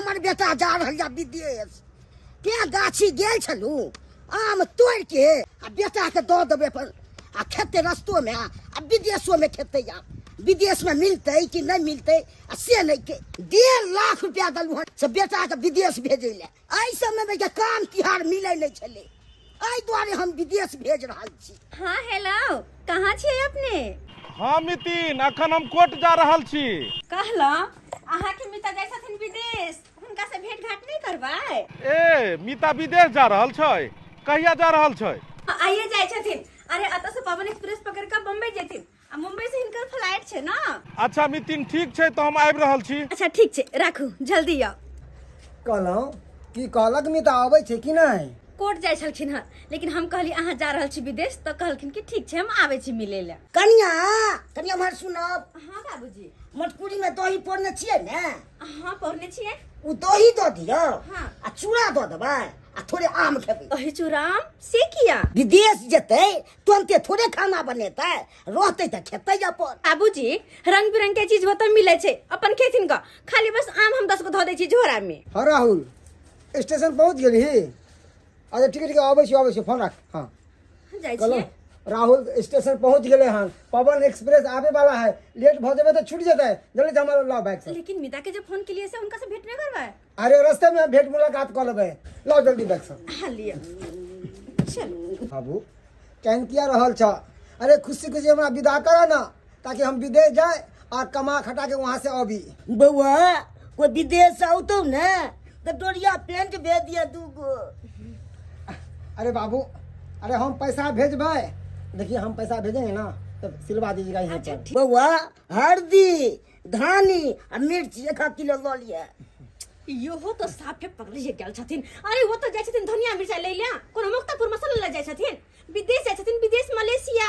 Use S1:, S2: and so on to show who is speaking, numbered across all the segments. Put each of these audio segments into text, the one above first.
S1: हमर बेटा जा रहल या विदेश के गाछी गेल छलू आम तोड़ के आ बेटा के दऽ देबै अपन आ खेतै रस्तो में आ विदेशो में खेतै। आ विदेश में मिलतै कि नहीं मिलतै आ से नहीं के 1.5 लाख रुपया देलहुँ हन से बेटा के विदेश भेजै लए। एहि समय में जे काम तिहार मिलै नहीं छलै, एहि दुआरे हम विदेश भेज रहल छी।
S2: हाँ हेलो, कहाँ छियै अपने?
S3: हाँ मितिन, अखन हम कोर्ट जा रहल छी।
S2: कहलहुँ अहाँके मिता जाइ छथिन विदेश, हुनका से भेंट घाट नहीं करबै?
S3: ए मिता विदेश जा रहल छै? कहिया जा रहल छै?
S2: आइए जाइ छथिन। अरे अतऽ से पवन एक्सप्रेस पकड़ कऽ बम्बई जेथिन आ मुंबई से हिनकर फ्लाइट छै ना।
S3: अच्छा मितिन ठीक छै, तो हम आबि रहल छी।
S2: अच्छा ठीक छै, राखू, जल्दी आउ।
S4: कहलहुँ की कहलक मिता अबै छै कि नहि?
S2: कोर्ट जाइ छलखिन हँ, लेकिन हम कहली अहाँ जा रहल छी विदेश, तऽ कहलखिन कि ठीक छै हम आबै छी मिलै लए।
S1: कनिया कनिया उम्हर सुनब।
S2: हाँ बाबूजी।
S1: मटकुरी में दही पौरने छियै ने?
S2: हाँ पौरने छियै।
S1: ओ दही दऽ दियौ।
S2: हाँ।
S1: आ चूड़ा दऽ देबै आ थोड़े आम खेबै।
S2: दही चूड़ा आम से किया?
S1: विदेश जेतै तुरंते थोड़े खाना बनेतै, रहतै तऽ खेतै अपन।
S2: बाबूजी रंग बिरंग के चीज ओतऽ मिलै छै, अपन खेथिन ग, खाली बस आम हम 10 गो धऽ दै छी झोरा में।
S4: हाँ राहुल, स्टेशन पहुँच गेलही? अच्छा ठीक है ठीक है, अबै छी अबै छी, फोन राख। हाँ
S2: जाइ
S4: कहलहुँ
S2: छियै।
S4: राहुल स्टेशन पहुँच गेलै हन, पवन एक्सप्रेस आबे वाला है, लेट भऽ जेबै तऽ छूट जेतै, जल्दी से हमरा लाओ बैग सब।
S2: लेकिन मिता के जब फोन के लिए से उनका से भेंट नहीं करबै?
S4: अरे रास्ते में भेंट मुलाकात कऽ लेबै, लाओ जल्दी बैग सब।
S2: हाँ लिअ, चलू।
S4: बाबू केहन किया रहल छ? अरे खुशी खुशी हमरा विदा कर ना, ताकि हम विदेश जाए आ कमा खटा के वहाँ से अबी।
S1: बौआ कोई विदेश औतौ ने तऽ डोरिया पेंट भेज दिया दूगो।
S4: अरे बाबू, अरे हम पैसा भेजबै, देखिए हम पैसा भेजेंगे ना तो सिलवा दीजिएगा यहाँ पर।
S1: बौआ हल्दी धानी आ मिर्ची 1 किलो लऽ लिअ।
S2: इहो तो साफे पगलिए गेल छथिन। अरे वो तो जाइ छथिन धनिया मिर्चा लै लए, कोनो मुक्तापुर मसाला लै जाइ छथिन, विदेश जाइ छथिन, विदेश मलेशिया।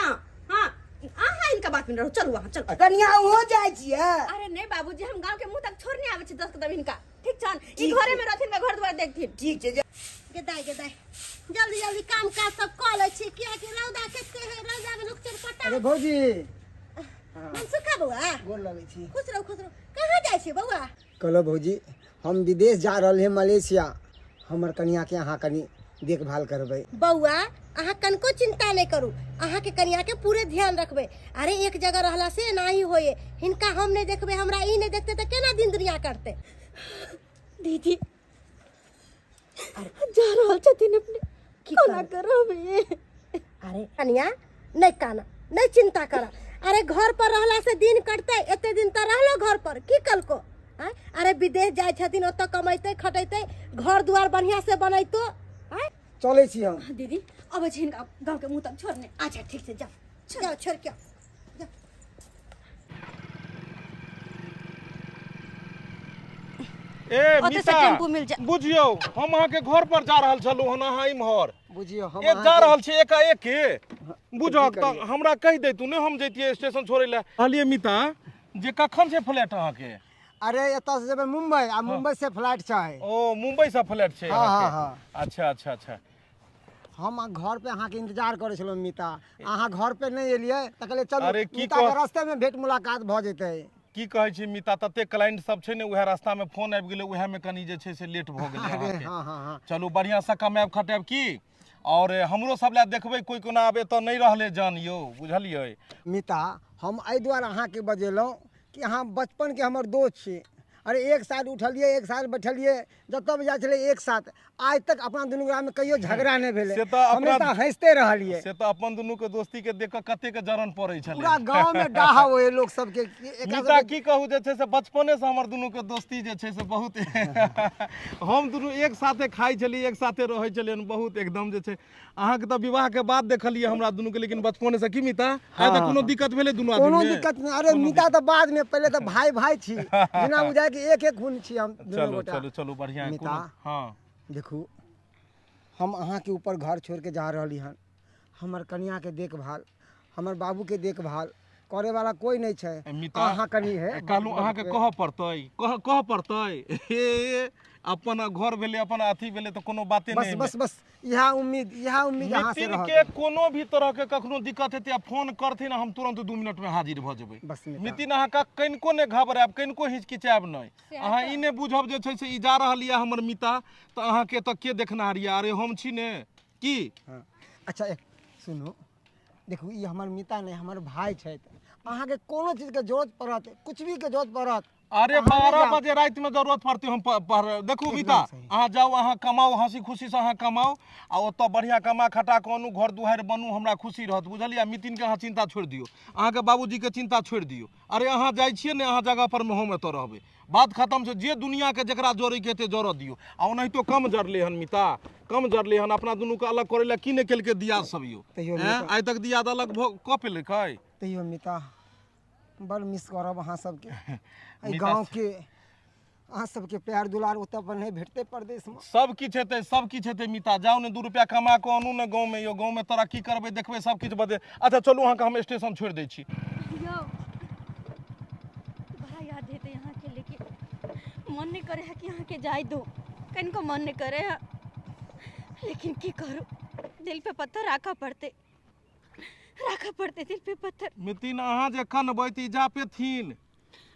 S2: हाँ अहाँ इनका बात में रहू, चलू अहाँ चलू।
S1: कनिया ओहो जाइ छियै?
S2: अरे नहीं बाबूजी, हम गांव के मुंह तक छोड़ने आबै छी 10 कदम हिनका, ठीक छन? ई घरे में रहथिन, घर दुआर देखथिन।
S1: ठीक छै।
S5: गेदाय गेदाय जल्दी जल्दी काम काज सब कऽ लै छी, कियाकि रौदा कते है, रौदा में लोक चटपटा।
S4: अरे भौजी।
S5: मनसुखा बौआ।
S4: गोर लगै छी।
S5: खुश रहू खुश रहू। कहाँ जाइ छी बौआ?
S4: कहलहुँ भौजी हम विदेश जा रहल है मलेशिया, हमर कनिया के अहाँ कनी देखभाल करबै।
S5: बौआ अहाँ कनको चिंता नहीं करू, अहाँ के कनिया के पूरे ध्यान रखबै। अरे एक जगह रहला से नाही होए, हिनका हम नहीं देखबै, हमरा ई नहीं देखते तऽ केना दिन दुनिया करते।
S2: दीदी जा रहल छथिन अपने,
S5: की
S2: कोना
S5: करब?
S2: करब?
S5: अरे कनिया नहीं काना, नहीं चिंता कर, अरे घर पर रहला से दिन कटते, एते दिन तऽ रहलो घर पर, की कलको? अरे विदेश जाइ छथिन, ओतऽ कमैते खटैते, घर दुआर बढ़िया से बनैतो।
S4: चलै छी हम।
S2: दीदी अबै छी हिनका गाँव के मुँह तक छोड़ने।
S5: अच्छा ठीक छै, जाओ जाओ छोड़ के आओ।
S3: ए
S2: ओतऽ से
S3: मिता,
S2: टेम्पू मिल जाए।
S3: बुझियौ हम अहाँ के घर पर जा रहल छलहुँ हन, अहाँ इम्हर।
S4: बुझियौ हम
S3: ए
S4: अहाँ
S3: जा
S4: के-
S3: रहल छी एकाएक। बुझक
S4: की
S3: तऽ
S4: करियै?
S3: हमरा कहि दैतू ने, हम जैतियै स्टेशन छोड़ै लए। कहलियै मिता जे कखन छै फ्लाइट अहाँके?
S4: अरे एतऽ से जेबै मुंबई, आ मुंबई से फ्लाइट छै।
S3: ओ मुंबई से फ्लाइट छै
S4: हाँ,
S3: अहाँके?
S4: हाँ, हाँ।
S3: अच्छा अच्छा अच्छा।
S4: हम घर पे अहाँके इंतजार करै छलहुँ मिता, अहाँ घर पे नहि एलियै तऽ कहलियै चलू
S3: अरे की
S4: मिता के
S3: कह-
S4: रास्ते में भेंट मुलाकात भऽ जेतै।
S3: की कहै छी मिता, तते क्लाइंट सब छै ने, उएह रास्ता में फोन आबि गेलै, उएह में कनी जे छै से लेट भऽ गेलै
S4: अरे
S3: अहाँके।
S4: हाँ, हाँ, हाँ।
S3: चलू बढ़िआँ से कमायब खटायब की, और हमरो सब लए देखबै कोई कोना आब एतऽ नहि रहलै जान यौ, बुझलियै?
S4: मिता हम एहि दुआरे अहाँके बजेलहुँ कि अहाँ बचपनके हमर दोस्त छी। अरे एक साथ उठलियै, एक साथ बैठलियै, जतऽ भी जाइ छलियै एक साथ, आइ तक अपना दुनू गोटामे कहियो झगड़ा नहि भेलै,
S3: से तऽ अपना-
S4: हमेशा हँसिते रहलियै।
S3: से तऽ अपन दुनू के दोस्ती के देख कऽ कते के जरन पड़ै छलै।
S4: पूरा गाँव में डाह होए लोक सबके कि एकरा
S3: मिता
S4: सबके-
S3: की कहू जे छै से बचपने से हमर दुनू के दोस्ती जे छै से बहुत हम दुनू एक साथे खाइ छलियै, एक साथे रहै छलियै, बहुत एकदम जे छै। अहाँके तऽ विवाह के बाद देखलियै हमरा दुनू के, लेकिन बचपने से की मिता? आइ तऽ
S4: हाँ।
S3: कोनो दिक्कत भेलै दुनू आदमी
S4: कोनो
S3: में?
S4: दिक्कत नहि। अरे मिता तऽ बाद में, पहिले तऽ भाई भाई छी, जेना बुझाय कि एक एक खून छी हम दुनू
S3: चलू
S4: गोटा।
S3: चलू चलू बढ़िया है,
S4: मिता।
S3: कोनो- हाँ।
S4: देखू हम अहाँके ऊपर घर छोड़ के जा रहली हन, हमर कनिया के देखभाल, हमर बाबू के देखभाल, करे वाला कोई नहीं छै।
S3: मिता
S4: अहाँ कनी है
S3: कहलहुँ अहाँके कहऽ पड़तै, कह कहऽ पड़तै। हे, अपन घर भेलै, अपन अथी भेलै, तऽ कोनो बाते
S4: बस
S3: नहि।
S4: बस बस, इएह उम्मीद, इएह उम्मीद अहाँ से
S3: नितिन
S4: रहत।
S3: के कोनो भी तरह के कखनो दिक्कत हेतै आ फोन करथिन, हम तुरंत 2 मिनट में हाजिर भऽ जेबै।
S4: बस मिता।
S3: नितिन, अहाँके कनिको नहि घबरायब, कनिको हिचकिचायब नहि। अहाँ ई नहि बुझब जे छै से ई जा रहल यऽ हमर मिता तऽ अहाँके एतऽ के देखनहार यऽ। अरे हम छी ने की।
S4: हाँ। अच्छा एक सुनू, देखू, ई हमर मिता नहि, हमर भाय छथि। अहाँके कोनो चीजके जरूरत पड़त, कुछ भी के जरूरत पड़त,
S3: अरे
S4: अहाँ नहि
S3: 12
S4: जाउ।
S3: बजे राति में जरूरत पड़तै हम देखू मिता,
S4: सही।
S3: अहाँ जाउ, अहाँ कमाउ, हंसी खुशी से अहाँ कमाउ आ ओतऽ बढ़िआँ कमा खटा कऽ आनू, घर दुआरि बनू, हमरा खुशी रहत, बुझलियै? नितिन के अहाँ चिंता छोड़ि दियौ, अहाँके बाबूजीके चिंता छोड़ि दियौ। अरे अहाँ जाइ छियै ने, अहाँ जगह पर में हम एतऽ रहबै, बात खतम छै। जे दुनियाके जकरा जरैके हेतै जरऽ दियौ। आ ओनाहितो कम जरलै हन मिता, कम जरलै हन? अपना दुनूके अलग करै लए की नहि केलकै दियाद सब यौ।
S4: तैयो
S3: ऐं?
S4: मिता,
S3: आइ तक दियाद अलग भऽ कऽ पेलकै?
S4: तैयो मिता, बड़ मिस करब अहाँ सबके एहि
S3: मिता,
S4: गाँवके। अहाँ सबके प्यार दुलार ओतऽ पर नहि भेटतै परदेशमे।
S3: सब किछु हेतै, सब किछु हेतै मिता। जाउ ने, 2 रुपया कमा कऽ आनू ने गाँवमे यौ। गाँवमे तरक्की करबै, देखबै सब किछु बदल। अच्छा चलू, अहाँके हम स्टेशन छोड़ि दै छी।
S2: यौ, बड़ा याद हेतै अहाँके, लेकिन मन नहीं करे है कि अहाँके जाय दो, कनिको मन नहीं करे है, लेकिन की करू, दिल पे पत्थर राखऽ पड़तै, राखऽ पड़तै दिल पे पत्थर।
S3: नितिन, अहाँ जे कनबै तऽ ई जा पेथिन?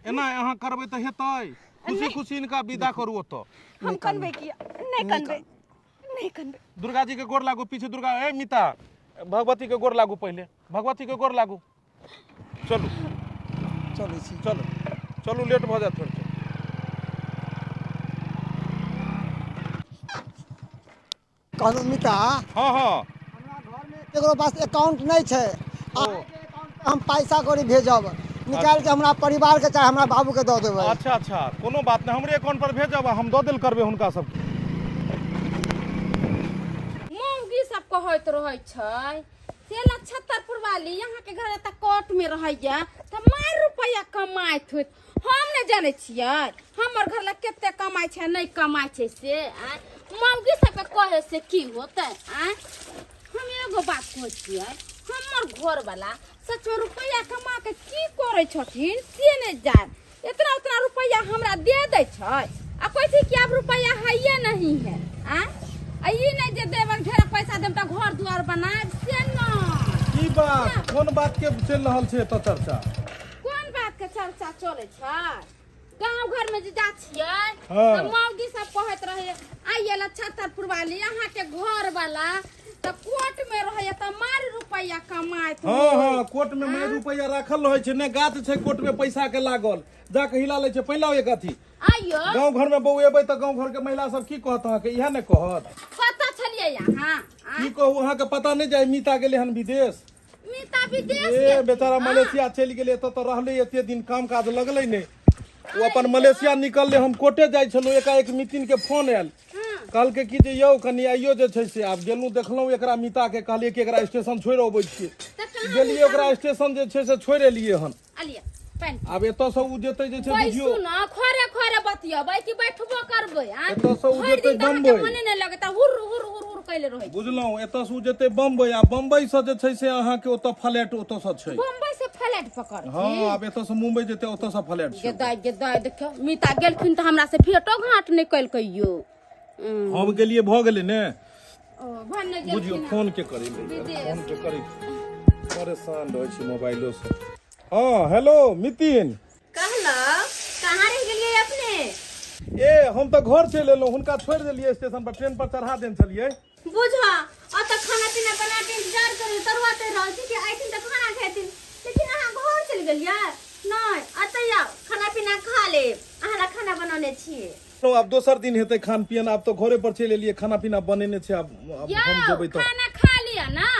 S3: एना अहाँ करबै तऽ हेतै? खुशी खुशी हिनका विदा करू ओतऽ।
S2: हम कनबै किया? नहीं कनबै, नहीं कनबै।
S3: दुर्गा जी के गोर लागू पीछे, दुर्गा। ए मिता, भगवती के गोर लागू, पहिले भगवती के गोर लागू। चलू।
S4: चलै छी।
S3: चलू चलू, लेट भऽ जायत फेर।
S4: कहलहुँ मिता,
S3: हँ हँ।
S4: हमरा घरमे केकरो पास अकाउंट नहि छै। अहाँके अकाउंट पर हम पैसा कौड़ी भेजब निकालि के, हमरा परिवारके चाहे हमरा बाबूके दऽ देबै।
S3: अच्छा अच्छा, कोनो बात नहि, हमरे अकाउंट पर भेजब आ हम दऽ देल करबै हुनका सबके।
S6: मौगी सब कहैत रहै छै से लक्षत्रपुर वाली अहाँके घर एतऽ कोर्ट में रहैया तऽ मारि रुपैआ कमाइत होइत। हम नहि जानै छियै हमर घर लग कते कमाइ छै, नहि कमाइ छै से। आँय, मौगी सबके कहे से की होतै? आँय, हम एगो बात कहै छियै, हमर घरवाला सच में रुपैआ कमा के की करै छथिन से नहि जान। इतना उतना रुपैआ हमरा दे दै छै आ कहै छै कि आब रुपैआ है नहीं है। आँय, आ ई नहि जे देबन ढेर पैसा देब तऽ घर दुआर बनायब, से नहि।
S3: की बात, कोन बात के चलि रहल छै एतऽ चर्चा?
S6: कोन बात के चर्चा चलै छै? गाँव घर में जे जा छियै
S3: हाँ।
S6: तऽ मौगी सब कहैत रहे, आइए लक्षत्रपुर वाली अहाँके घर वाला तऽ कोर्ट में रहैया तऽ मारि रुपैआ कमाइत
S3: हँ
S6: होइत।
S3: हँ, कोर्ट में मारि रुपैआ राखल रहै छै ने, गाछ छै कोर्ट में पैसा के लागल, जाके हिला लै छै। पहिला एक अथी
S6: आइयो
S3: गाँव घर में बौएबै तऽ गाँव घर के महिला सब की कहत अहाँके? इएह ने कहत।
S6: कतऽ छलियै अहाँ?
S3: की कहू, अहाँके पता नहि जाय मीता गेलै हन विदेश।
S6: मीता विदेश
S3: ए
S6: गेलखिन?
S3: बेचारा
S6: हाँ।
S3: मलेशिया चलि गेलै। एतऽ तऽ रहलै एते दिन, काम काज लगलै नहि, ओ अपन मलेशिया निकललै। हम कोटे जाइ छलहुँ, एकाएक नितिन के फोन आयल, कहलकै कि जे यौ कनि आइयो जे छै से। आब गेलहुँ, देखलहुँ एकरा मीता के, कहलियै कि एकरा स्टेशन छोड़ि अबै छियै।
S6: तऽ कहाँ?
S3: गेलियै, ओकरा स्टेशन जे छै से छोड़ि एलियै हन।
S6: अलियै पानि।
S3: आब एतऽसँ ओ जेतै जे छै बुझियौ।
S6: बैसू ने, खरे खरे बतियबै कि बैठबो करबै? आँय?
S3: एतऽ से ओ
S6: भरि
S3: जेतै
S6: दिन तऽ अहाँके
S3: बम्बई।
S6: मने नहि लगैत, हुर हुर हुर हुर कैले रहै छी।
S3: बुझलहुँ, एतऽसँ ओ जेतै बम्बई आ बम्बईसँ जे छै से अहाँके ओतऽ फ्लैट ओतऽसँ छै।
S6: बम्बई से फ्लाइट पकड़?
S3: हँ, आब एतऽसँ मुम्बई जेतै, ओतऽसँ फ्लैट छै।
S6: गेदाय गेदाय, देखियौ मीता गेलखिन तऽ हमरा से भेटो घाट नहि केलकै यौ।
S3: हम गेलियै, भऽ गेलै ने।
S6: ओ भने
S3: बुझियौ
S6: गेलखिन।
S3: फोन के करी,
S6: विदेश।
S3: फोन के करी, परेशान रहै छी मोबाइलो से। हँ हेलो नितिन।
S2: कहलहुँ कहाँ रहि गेलियै अपने?
S3: ए हम तऽ घर चलि एलहुँ, हुनका छोड़ि देलियै स्टेशन पर, ट्रेन पर चढ़ा देने छलियै।
S2: बुझ, ओतऽ खाना पीना बना के इंतजार करू, तरुआ तर रहल छी कि अयथिन तऽ खाना खेथिन, लेकिन अहाँ घर चलि गेलियै। नहि, एतऽ आउ, खाना पीना खा लेब, अहाँ लए खाना बनौने छियै।
S3: आब दोसर दिन हेतै खान पियन, आब तऽ घरे पर चलि एलियै, खाना पीना बनेने छै। आब आब हम
S6: यौ
S3: जेबै तऽ
S6: खाना खा लिअ ने।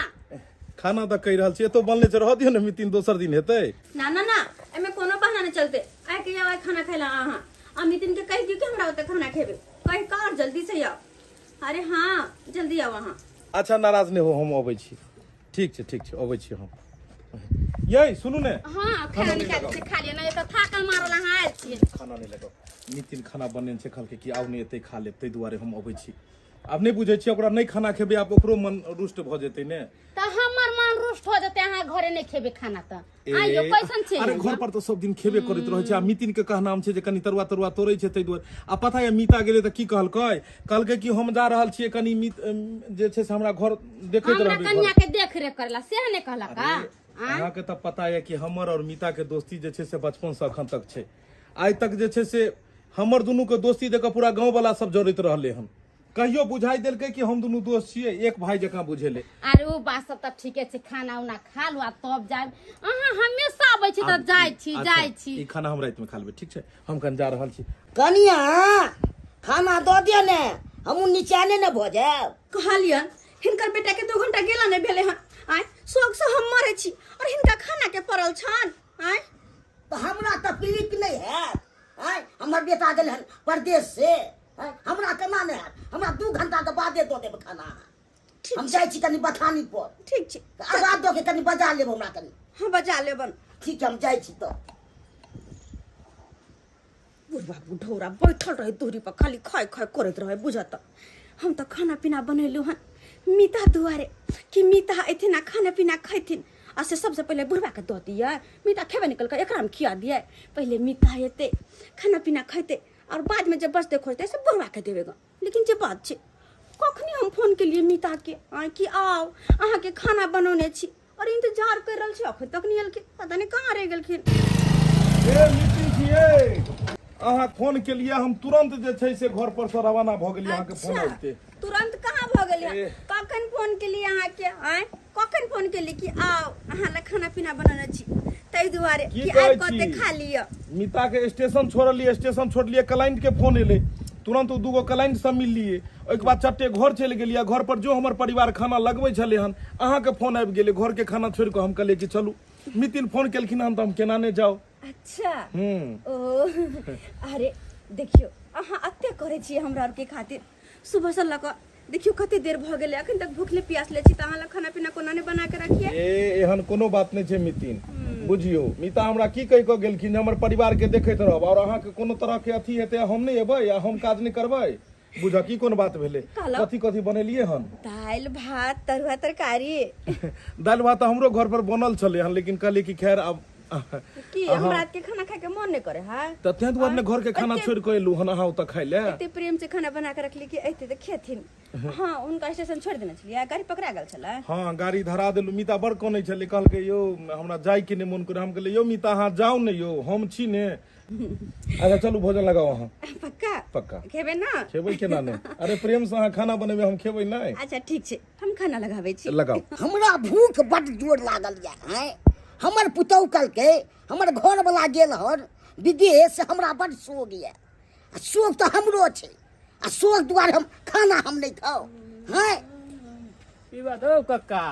S3: खाना तऽ कहि रहल छी, एतौ बनले छै, रहऽ दियौ ने मितिन, दोसर दिन हेतै।
S2: ना ना ना, एहिमे कोनो बहाना नहि चलते। आइ के आउ, आइ खाना खाय ला अहाँ आ नितिन के कहि दियौ कि हमरा ओतऽ खाना खेबै कहि कऽ, और जल्दी से आउ। अरे हाँ, जल्दी आउ अहाँ।
S3: अच्छा, नाराज नहि हो, हम अबै छी। ठीक छै, ठीक छै, अबै छी हम। यै सुनू ने।
S6: हाँ, खाना निकालि छै, खा लिअ ने, एतऽ थाकल मारल अहाँ आयल छियै।
S3: खाना नहि लगाउ, नितिन खाना बनेने छै, कहलकै कि आउ ने एतै खा लेब, ताहि दुआरे हम अबै छी। आब नहि बुझै छियै, ओकरा नहि खाना खेबै आब ओकरो मन रुष्ट भऽ जेतै ने।
S6: तऽ हमर मन रुष्ट रुष्ट हो जेतै अहाँ घरे नहि खेबै खाना तऽ। आइयो कैसन छै?
S3: अरे घर पर तऽ सब दिन खेबे करैत रहै छै। आ मितिन के कहनाम छै जे कनि तरुआ तरुआ तोड़ै छै ताहि दुआरे। आ पता यऽ मीता गेलै तऽ की कहलकै? कहलकै कि हम जा रहल छियै कनि मीत जे छै से हमरा घर देखैत
S6: हमरा
S3: रहबै।
S6: कन्या के देख रेख करेला सेह नहि कहलक?
S3: अहाँके तऽ पता यऽ कि हमर और मीता के दोस्ती जे छै से बचपन से अखन तक छै। आइ तक जे छै से हमर दुनू के दोस्ती देख कऽ पूरा गाँव वाला सब जड़ैत रहलै हन। कहियो बुझाइ देलकै कि हम दुनू दोस्त छियै? एक भाई जकाँ बुझेले।
S6: अरे ओ बात सब तऽ ठीके छै, खाना उना खा लू आ तब जायब। अहाँ हमेशा आबै छी तऽ जाइ छी।
S3: अच्छा,
S6: जाइ छी।
S3: ई खाना हम रातिमे खा लेबै, ठीक छै? हम कनि जा रहल छी।
S1: कनिया, खाना दऽ दिअ ने, हमहूँ नीचा ने भऽ जायब।
S2: कहलियन हिनकर बेटा के 2 घंटा गेला नहि भेलै हन। आँय, शौक से हम मरै छी और हिनका खाना के पड़ल छन। आँय,
S1: तऽ हमरा तकलीफ नहि हैत? आँय, हमर बेटा गेल हन परदेश से, आँय, हमरा केना नहि हैत? हमरा 2 घंटा के बादे दऽ देब खाना। हम जाइ छी कनि बथानी पर।
S2: ठीक छै।
S1: आवाज दऽ के कनि बजा लेब हमरा कनि।
S2: हाँ, बजा लेबन।
S1: ठीक छै, हम जाइ छी तऽ।
S2: बुढ़वा बुढ़ौरा बैठल रहे दूरी पर, खाली खाय खाय करैत रहे। बुझत हम तऽ खाना पीना बनेलहुँ हन मीता दुआरे कि मीता अयथिन आ खाना पीना खैथिन, आ से सबसे पहिले बुढ़वा के दऽ दियै। मीता खेबे नहि केलकै, एकरामे खिया दियै। पहिले मीता एतै, खाना पीना खैतै और बाद में जे बचतै खोजतै से बुढ़वा के देबै ग। लेकिन जे बात छै, कखनी हम फोन केलियै मीता के आँय कि आउ, अहाँके खाना बनौने छी और इंतजार कर रहल छी, अखन तक नहीं एलखिन, पता नहीं कहाँ रहि गेलखिन।
S3: ए मितिन छियै, अहाँ फोन केलियै हम तुरंत जे छै से घर पर से रवाना भऽ गेलियै अहाँके फोन आबिते।
S2: तुरंत कहाँ भऽ गेलियै?
S3: ए।
S2: कखन फोन केलियै अहाँके? आँय, कखन फोन केलियै कि आउ, अहाँ लए खाना पीना बनौने छी, ताहि दुआरे
S3: की
S2: कि
S3: कहै
S2: आबि कऽ
S3: छी?
S2: खा लिअ।
S3: मीता के स्टेशन छोड़लियै, स्टेशन छोड़लियै, क्लाइंट के फोन एलै, तुरंत ओ दूगो क्लाइंट से मिललियै, ओहिके बाद चट्टे घर चलि गेलियै। घर पर जो हमर परिवार खाना लगबै छलै हन, अहाँके फोन आबि गेलै। घरके खाना छोड़ि कऽ हम कहलियै कि चलू, मितिन फोन केलखिन हन तऽ हम केना नहि जाउ?
S2: अच्छा।
S3: हूँ।
S2: ओ अरे देखियौ, अहाँ एते करै छियै हमरा आरके खातिर, सुबह से लऽ कऽ देखियौ कते देर भऽ गेलै, अखन तक भूखले प्यासले छी, तऽ अहाँ लए खाना पीना कोना नहि बना के रखियै?
S3: ए एहन कोनो बात नहि छै मितिन। बुझियौ मीता हमरा की कहि कऽ गेलखिन जे हमर परिवार के देखैत रहब और अहाँके कोनो तरह के अथी हेतै हम नहि एबै आ हम काज नहि करबै। बुझऽ की कोन बात भेलै?
S2: कहलहुँ।
S3: कथी कथी बनेलियै हन?
S2: दालि भात तरुआ तरकारी।
S3: दालि भात तऽ हमरो घर पर बनल छलै हन, लेकिन कहलियै कि खैर आब
S2: की हम रात के खाना खाय के मन नहीं करे है
S3: तऽ ताहि दुआरे ने घर के खाना छोड़ि कऽ एलहुँ हन अहाँ ओतऽ खाय लए।
S2: एते प्रेम से खाना बना के रखली कि एते तऽ खेथिन। हाँ, हुनका स्टेशन छोड़ि देने छलियै, गाड़ी पकड़ा गेल छलै।
S3: हाँ, गाड़ी धरा देलहुँ। मीता बड़ कनै छलै, कहलकै यौ हमरा जाइके नहि मोन करे। हम कहलियै यौ मीता अहाँ जाउ ने यौ, हम छी ने। अच्छा चलू, भोजन लगाउ अहाँ।
S2: पक्का?
S3: पक्का।
S2: खेबै ना?
S3: खेबै केना नहि? अरे प्रेम से अहाँ खाना बनेबै, हम खेबै नहि?
S2: अच्छा ठीक छै, हम खाना लगाबै छी।
S3: लगाउ।
S1: हमरा भूख बड जोर लागल यऽ। आँय, हमर पुतहु कहलकै हमर घरवला गेल हन विदेश, हमरा बड शोक यऽ। आ शोक तऽ हमरो छै, आ शोक दुआरे हम खाना हम नहि खाउ। हँ
S7: की बात हौ कक्का?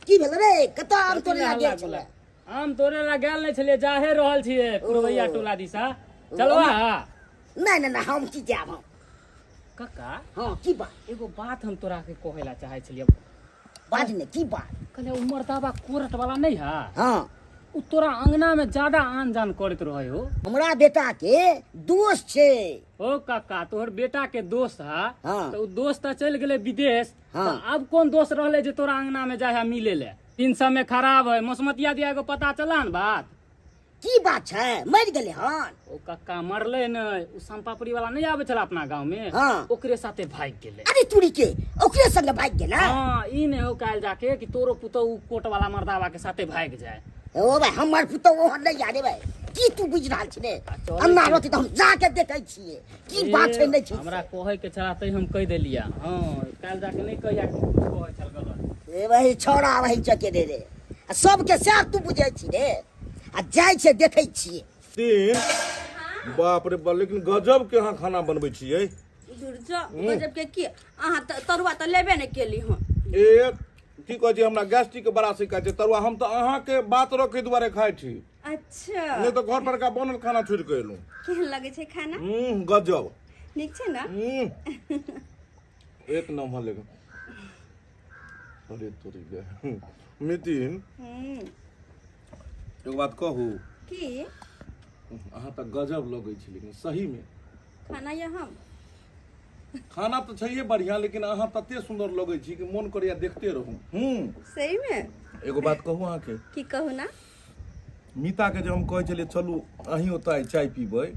S1: की भेल रे? कतऽ आम तोड़े ला गेल
S7: हल्ला
S1: छलै?
S7: आम तोड़े ला गेल नहि छलियै, जाहे रहल छियै पुरवैया टोला दिशा। चलवा?
S1: नहि नहि नहि, हम की जायब हम।
S7: कक्का।
S1: हाँ, की बात?
S7: एगो बात हम तोरा के कहै ला चाहै छलियै।
S1: बाज ने, की बात?
S7: कहले ओ मर्दाबा कोरट वाला नहीं है?
S1: हाँ।
S7: उ तोरा अंगना में ज्यादा आन जान करैत रहे हो।
S1: हमरा बेटा के दोस्त छै।
S7: ओ काका, तोहर बेटा के दोस्त है?
S1: हाँ।
S7: तो उ दोस्त तऽ चलि गेलै विदेश।
S1: हाँ।
S7: तऽ आब कोन दोस्त रहले जे तोरा अंगना में जाय है मिले ले? दिन समय खराब है, मसमतिया दिया एगो पता चला न बात।
S1: की बात छै, मरि गेलै हन?
S7: ओ कक्का मरले नहि, उ समपापड़ी वाला नहीं आबै छला अपना गाँव में?
S1: हाँ।
S7: ओकरे साथे भागि गेलै।
S1: अरे तुरी के, ओकरे संगे भागि गेलै?
S7: हाँ, ई नहि हो काल्हि जाके कि तोरो पुतोहु उ कोट वाला मर्दाबा के साथे भागि जाए।
S1: ओ भाई, हमर पुतहु ओहन नहि यारे भाई, की तू बुझि रहल छी रे?
S7: चलै
S1: अन्ना
S7: छी।
S1: रहतै तऽ हम जाके देखै छियै की बात छै नहि छै।
S7: हमरा कहै के छला तै हम कहि देलियै। हाँ, काल्हि जाके नहि कहिया कि कुछ कहै छल गलत।
S1: ए वही छौड़ा वही चके रे, आ सबके सएह तू बुझै छी रे। आ जाइ छै देखै छियै।
S3: तीन बाप रे बाप, लेकिन गजब के अहाँ खाना बनबै छियै।
S2: दूर जो, गजब के की? अहाँ तऽ तरुआ तऽ लेबे नहि केली हन।
S3: ए की कहै छी, हमरा गैस्ट्रिक के बड़ा शिकायत छै। तरुआ हम तऽ अहाँके बात रखै दुआरे खाइ छी।
S2: अच्छा।
S3: नहि तऽ घर पर का बनल खाना छोड़ि कऽ एलहुँ।
S2: केहन लगै छै खाना?
S3: हूँ, गजब।
S2: नीक छै ने?
S3: हूँ, एक नंबर। लेकिन अरे तोरी गे नितिन, एगो बात कहू?
S2: की?
S3: अहाँ तऽ गजब लगै छी लेकिन सही में।
S2: खाना या हम?
S3: खाना तऽ छैहे बढ़िया, लेकिन अहाँ तते सुंदर लगै छी कि मोन करैया देखते रहू।
S2: सही में।
S3: एगो बात कहू अहाँके?
S2: की कहू ना?
S3: मीता के जे हम कहै छलियै चलू अहीं ओतऽ आइ चाय पीबै,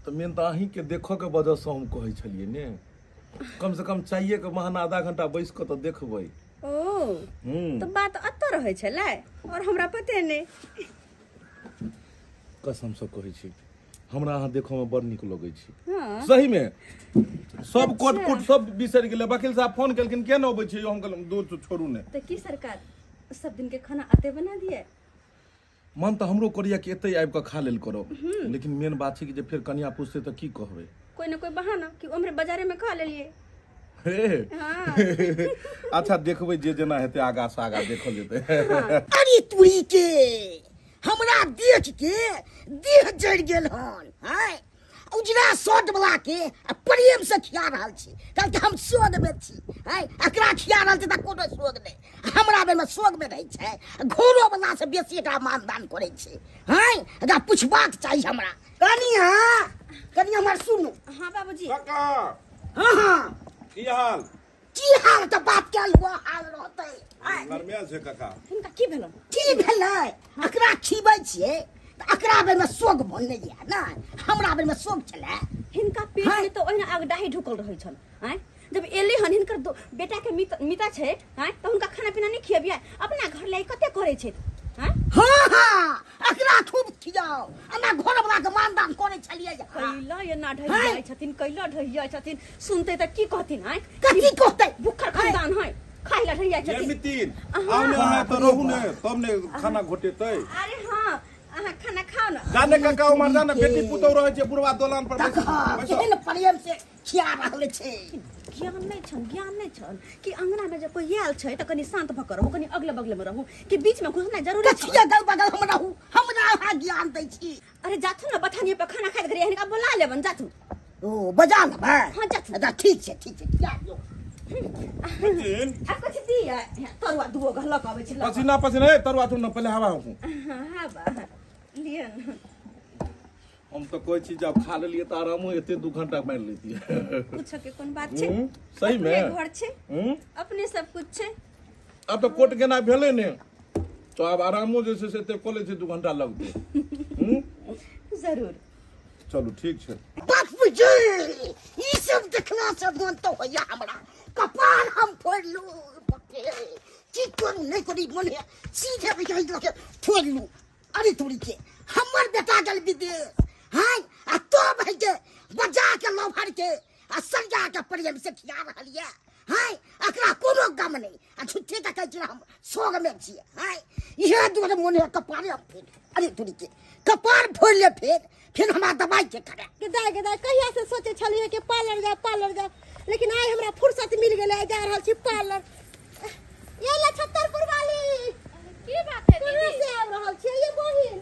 S3: तऽ मेन तऽ अहीं के देखऽ के वजह से हम कहै छलियै ने, कम से कम चाइये के बहाना आधा घंटा बैस कऽ तऽ देखबै।
S2: ओ तऽ बात अतऽ रहै छलै और हमरा पते नहि।
S3: कसम से कहै छी, हमरा अहाँ देखऽ में बड़ नीक लगै छी।
S2: हाँ।
S3: सही में सब कोट कोट सब बिसरि गेलै। वकील साहब फोन केलखिन किया नहि अबै छी, हम कहलहुँ दूर छोड़ू ने।
S2: तऽ की सरकार सब दिन के खाना अते बना दिए?
S3: मन तऽ हमरो करैया कि एतै आबि कऽ खा लेल करब, लेकिन मेन बात छै कि जे फेर कनिया पुछतै तऽ की कहबै?
S2: कोई ना कोई बहाना कि उम्हरे बाजारे में खा लेलिए।
S3: हे।
S2: हाँ।
S3: अच्छा देखबै जे जेना हेतै आगा से आगा देखल जेतै।
S1: अरे तुरी के हमरा देख के देह जरि गेल हन। हैं उजरा शर्ट वाला के आ प्रेम से खिया रहल छी, कहलकै हम सोग में छी। हैं एकरा खिया रहल छी तऽ कोनो सोग नहि, हमरा बेर में सोग में रहै छै। घरो वाला से बेसी एकरा मानदान करै छै। हैं एकरा पुछबाक चाही हमरा। कनिया कनिया हमर सुनू।
S2: हाँ बाबूजी।
S3: काका।
S1: हाँ हाँ।
S3: की हाल?
S1: की हाल तऽ बात कयल हुआ हाल रहतै।
S3: नरमिया छै काका।
S2: हिनका की भेलौ?
S1: की भेलै? एकरा खिबै छियै तऽ एकरा बेर में सोग बनलै या ने, हमरा बेर में सोग छलै।
S2: हिनका पेट में तऽ ओहिना अगडाही ढुकल रहै छल। आँय जब एलै हन हिनकर बेटा के मिता छै, आँय तऽ हुनका खाना पीना नहि खियबियै, अपना घर लए कते करै छै? आँय
S1: हाँ हाँ एकरा खूब खियाओ, हमरा घर वाला के मानदान करै छलियै।
S2: कैला एना ढहि जाइ छथिन, कैला ढहि जाइ छथिन, सुनते तऽ की कहथिन? आँय
S1: कथी कहतै?
S2: भुखर खानदान है, खाइ ला ढहि जाइ छथिन।
S3: मितिन आउ ने, अहाँ तऽ रहू ने तब ने खाना घोटेतै।
S2: अरे हाँ अहाँ खाना खाउ ने।
S3: जाने काका उमर जाने बेटी पुतोह रहै छै बुढ़वा दोलान पर बैसल।
S1: केहन प्रेम से खिया रहल छै।
S2: ज्ञान नहि छन, ज्ञान नहि छन कि अंगना में जे कोई आयल छै तऽ कनि शांत भऽ कऽ रहू, कनि अगले बगले में रहू, कि बीच में घुसनाइ जरूरी छै?
S1: कथी अगल बगल हम रहू, हमरा अहाँ ज्ञान दै छी।
S2: अरे जाथु ने बथानी पर खाना खाइत घड़ी हिनका बोला लेबन, जाथु।
S1: ओ बजा लेबै?
S2: हाँ जाथु।
S1: अच्छा ठीक छै ठीक छै, खिया दियौ।
S3: मितिन
S2: आ कथी दियै? तरुआ दुओ गो लऽ कऽ अबै छी।
S3: पसीना पसीना ए तरुआ छोड़ ने, पहिले हवा हूँ।
S2: हाँ हवा लिअ ने।
S3: हम तऽ कहै छी जब खा लेलियै तऽ आरामो एते 2 घंटा मारि लेतियै।
S2: कुछ के कोन बात छै?
S3: सही में
S2: अपने घर छै, अपने सब कुछ छै।
S3: आब तऽ कोर्ट गेना भेलै ने, तो आब आरामो जे छै से एते कऽ लै छै, 2 घंटा लगतै।
S2: जरूर।
S3: चलू ठीक छै।
S1: बापूजी ई सब देखला से मन तऽ होइया हमरा कपार हम फोड़लू। की करू नहि करी, मन है सीधे लके फोड़लू। अरे तोरी के हमर बेटा गेल विदेश, हैं आ तब है के बजा के लौफर के आ सरिया के प्रेम से खिया रहल ये। हैं एकरा कोनो गम नहीं, आ झूठे के कहै छी हम सोग में छियै। हैं इहे दुआरे मन है कपारे हम फोड़। अरे तोरी के कपार फोड़ ले, फेर फिर हमरा दवाई के करे।
S5: गेदाय गेदाय कहिया से सोचे छलियै कि पार्लर जाए पार्लर जाए, लेकिन आइ हमरा फुर्सत मिल गेलै, जा रहल छी पार्लर। ये ले छत्तरपुर वाली।
S6: की बात है
S5: कहाँ
S6: दीदी?
S5: से आबि रहल छियै ये बहिन?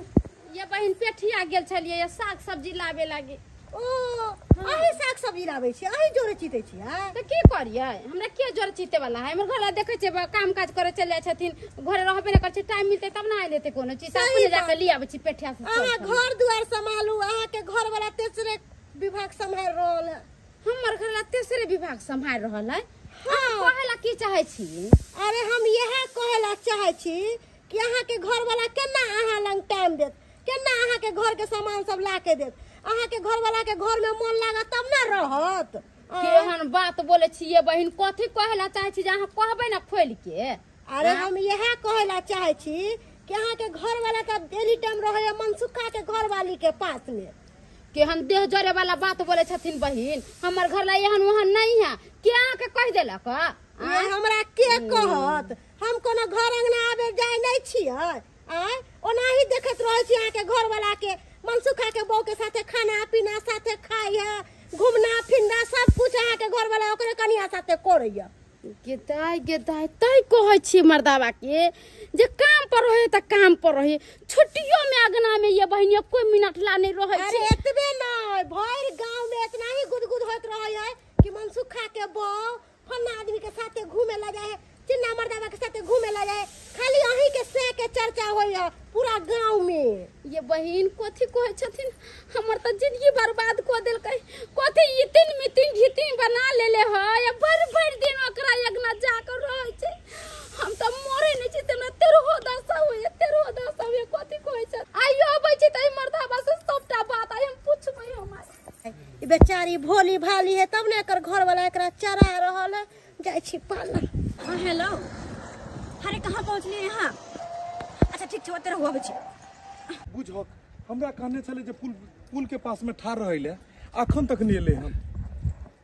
S6: ये बहिन पेठिया गेल छलियै ये साग सब्जी लाबे लागी।
S5: ओ अहीं साग सब्जी लाबै छियै, अहीं जोरे चीतै छियै?
S6: तऽ की करियै, हमरा के जोर चीते वाला है? हमर घर देखै छियै काम काज करे चलि जाइ छथिन, घरे रहबे नहि करै छै, टाइम मिलतै तब ने आनि देतै कोनो चीज, अपने जाके लिये आबै छी पेठिया से।
S5: अहाँ घर दुआर सम्हालू, अहाँके घर वाला तेसरे विभाग सम्हारि रहल है।
S6: हमर घर वाला तेसरे विभाग सम्हारि रहल है? अहाँ कहै ला की चाहै छी?
S5: अरे हम इएह कहै ला चाहै छी कि अहाँके घर वाला केना अहाँ लग टाइम देत, केना अहाँके घर के सामान सब ला के देत? अहाँके घर वाला के घर में मन लागत तब ने रहत।
S6: केहन बात बोले छियै बहिन, कथी कहै ला चाहै छी जे अहाँ कहबै ने खोलि के?
S5: अरे हम इएह कहै ला चाहै छी कि अहाँके घर वाला तऽ एनी टाइम रहैया मनसुखा के घर वाली के पास में।
S6: केहन देह जरे वाला बात बोले छथिन बहिन, हमर घर ला एहन ओहन नहीं है, के अहाँके कहि देलक?
S5: हमरा के कहत, हम कोनो घर अंगना आबे जाय नहीं छियै। आँय ओनाही देखैत रहै छी अहाँके घर वाला के, मनसुखा के बहू के साथे खाना पीना साथे खाइ है, घूमना फिरना सब कुछ अहाँके घर वाला ओकरे कनिया साथे करैया।
S6: गेदाय गेदाय तै कहै छी मर्दाबा के जे काम पर रहे तऽ काम पर रहे, छुट्टियो में अगना में ये बहिन कोई मिनट ला नहीं रहे।
S5: अरे एतबे नहीं, भरि गांव में इतना ही गुदगुद होइत रहे है कि मनसुखा के बहू फन्ना आदमी के साथे घूमे ला जाए है, चिन्ना मर्दाबा के साथे घूमे ला जाए, खाली अहीं के से के चर्चा होइया पूरा गांव में।
S6: ये बहिन कथी कहै छथिन, हमर तऽ जिंदगी बर्बाद कऽ देलकै। कथी इतिन मितिन घितिन बना लेले है, आ भरि भरि दिन ओकरा अगना जाकर रहै छै। हम तऽ मरे नहि छी, हमरा तेरहो दशा होइए, तेरहो दशा होइए। कथी कहै छै, आइयो अबै छै तऽ एहि मर्दाबा से सबटा बात आइ हम पुछबै। हम
S5: ई बेचारी भोली भाली है तब ने एकर घर वाला एकरा चरा रहल है। जाइ छी पाला।
S2: हाँ हेलो, अरे कहाँ पहुँचलियै यहाँ? अच्छा ठीक छै, ओतऽ रहू, अबै छी।
S3: बुझक हमरा कहने छलै जे पुल पुल के पास में ठाढ़ रहै ले, अखन तक नहि एलै हन।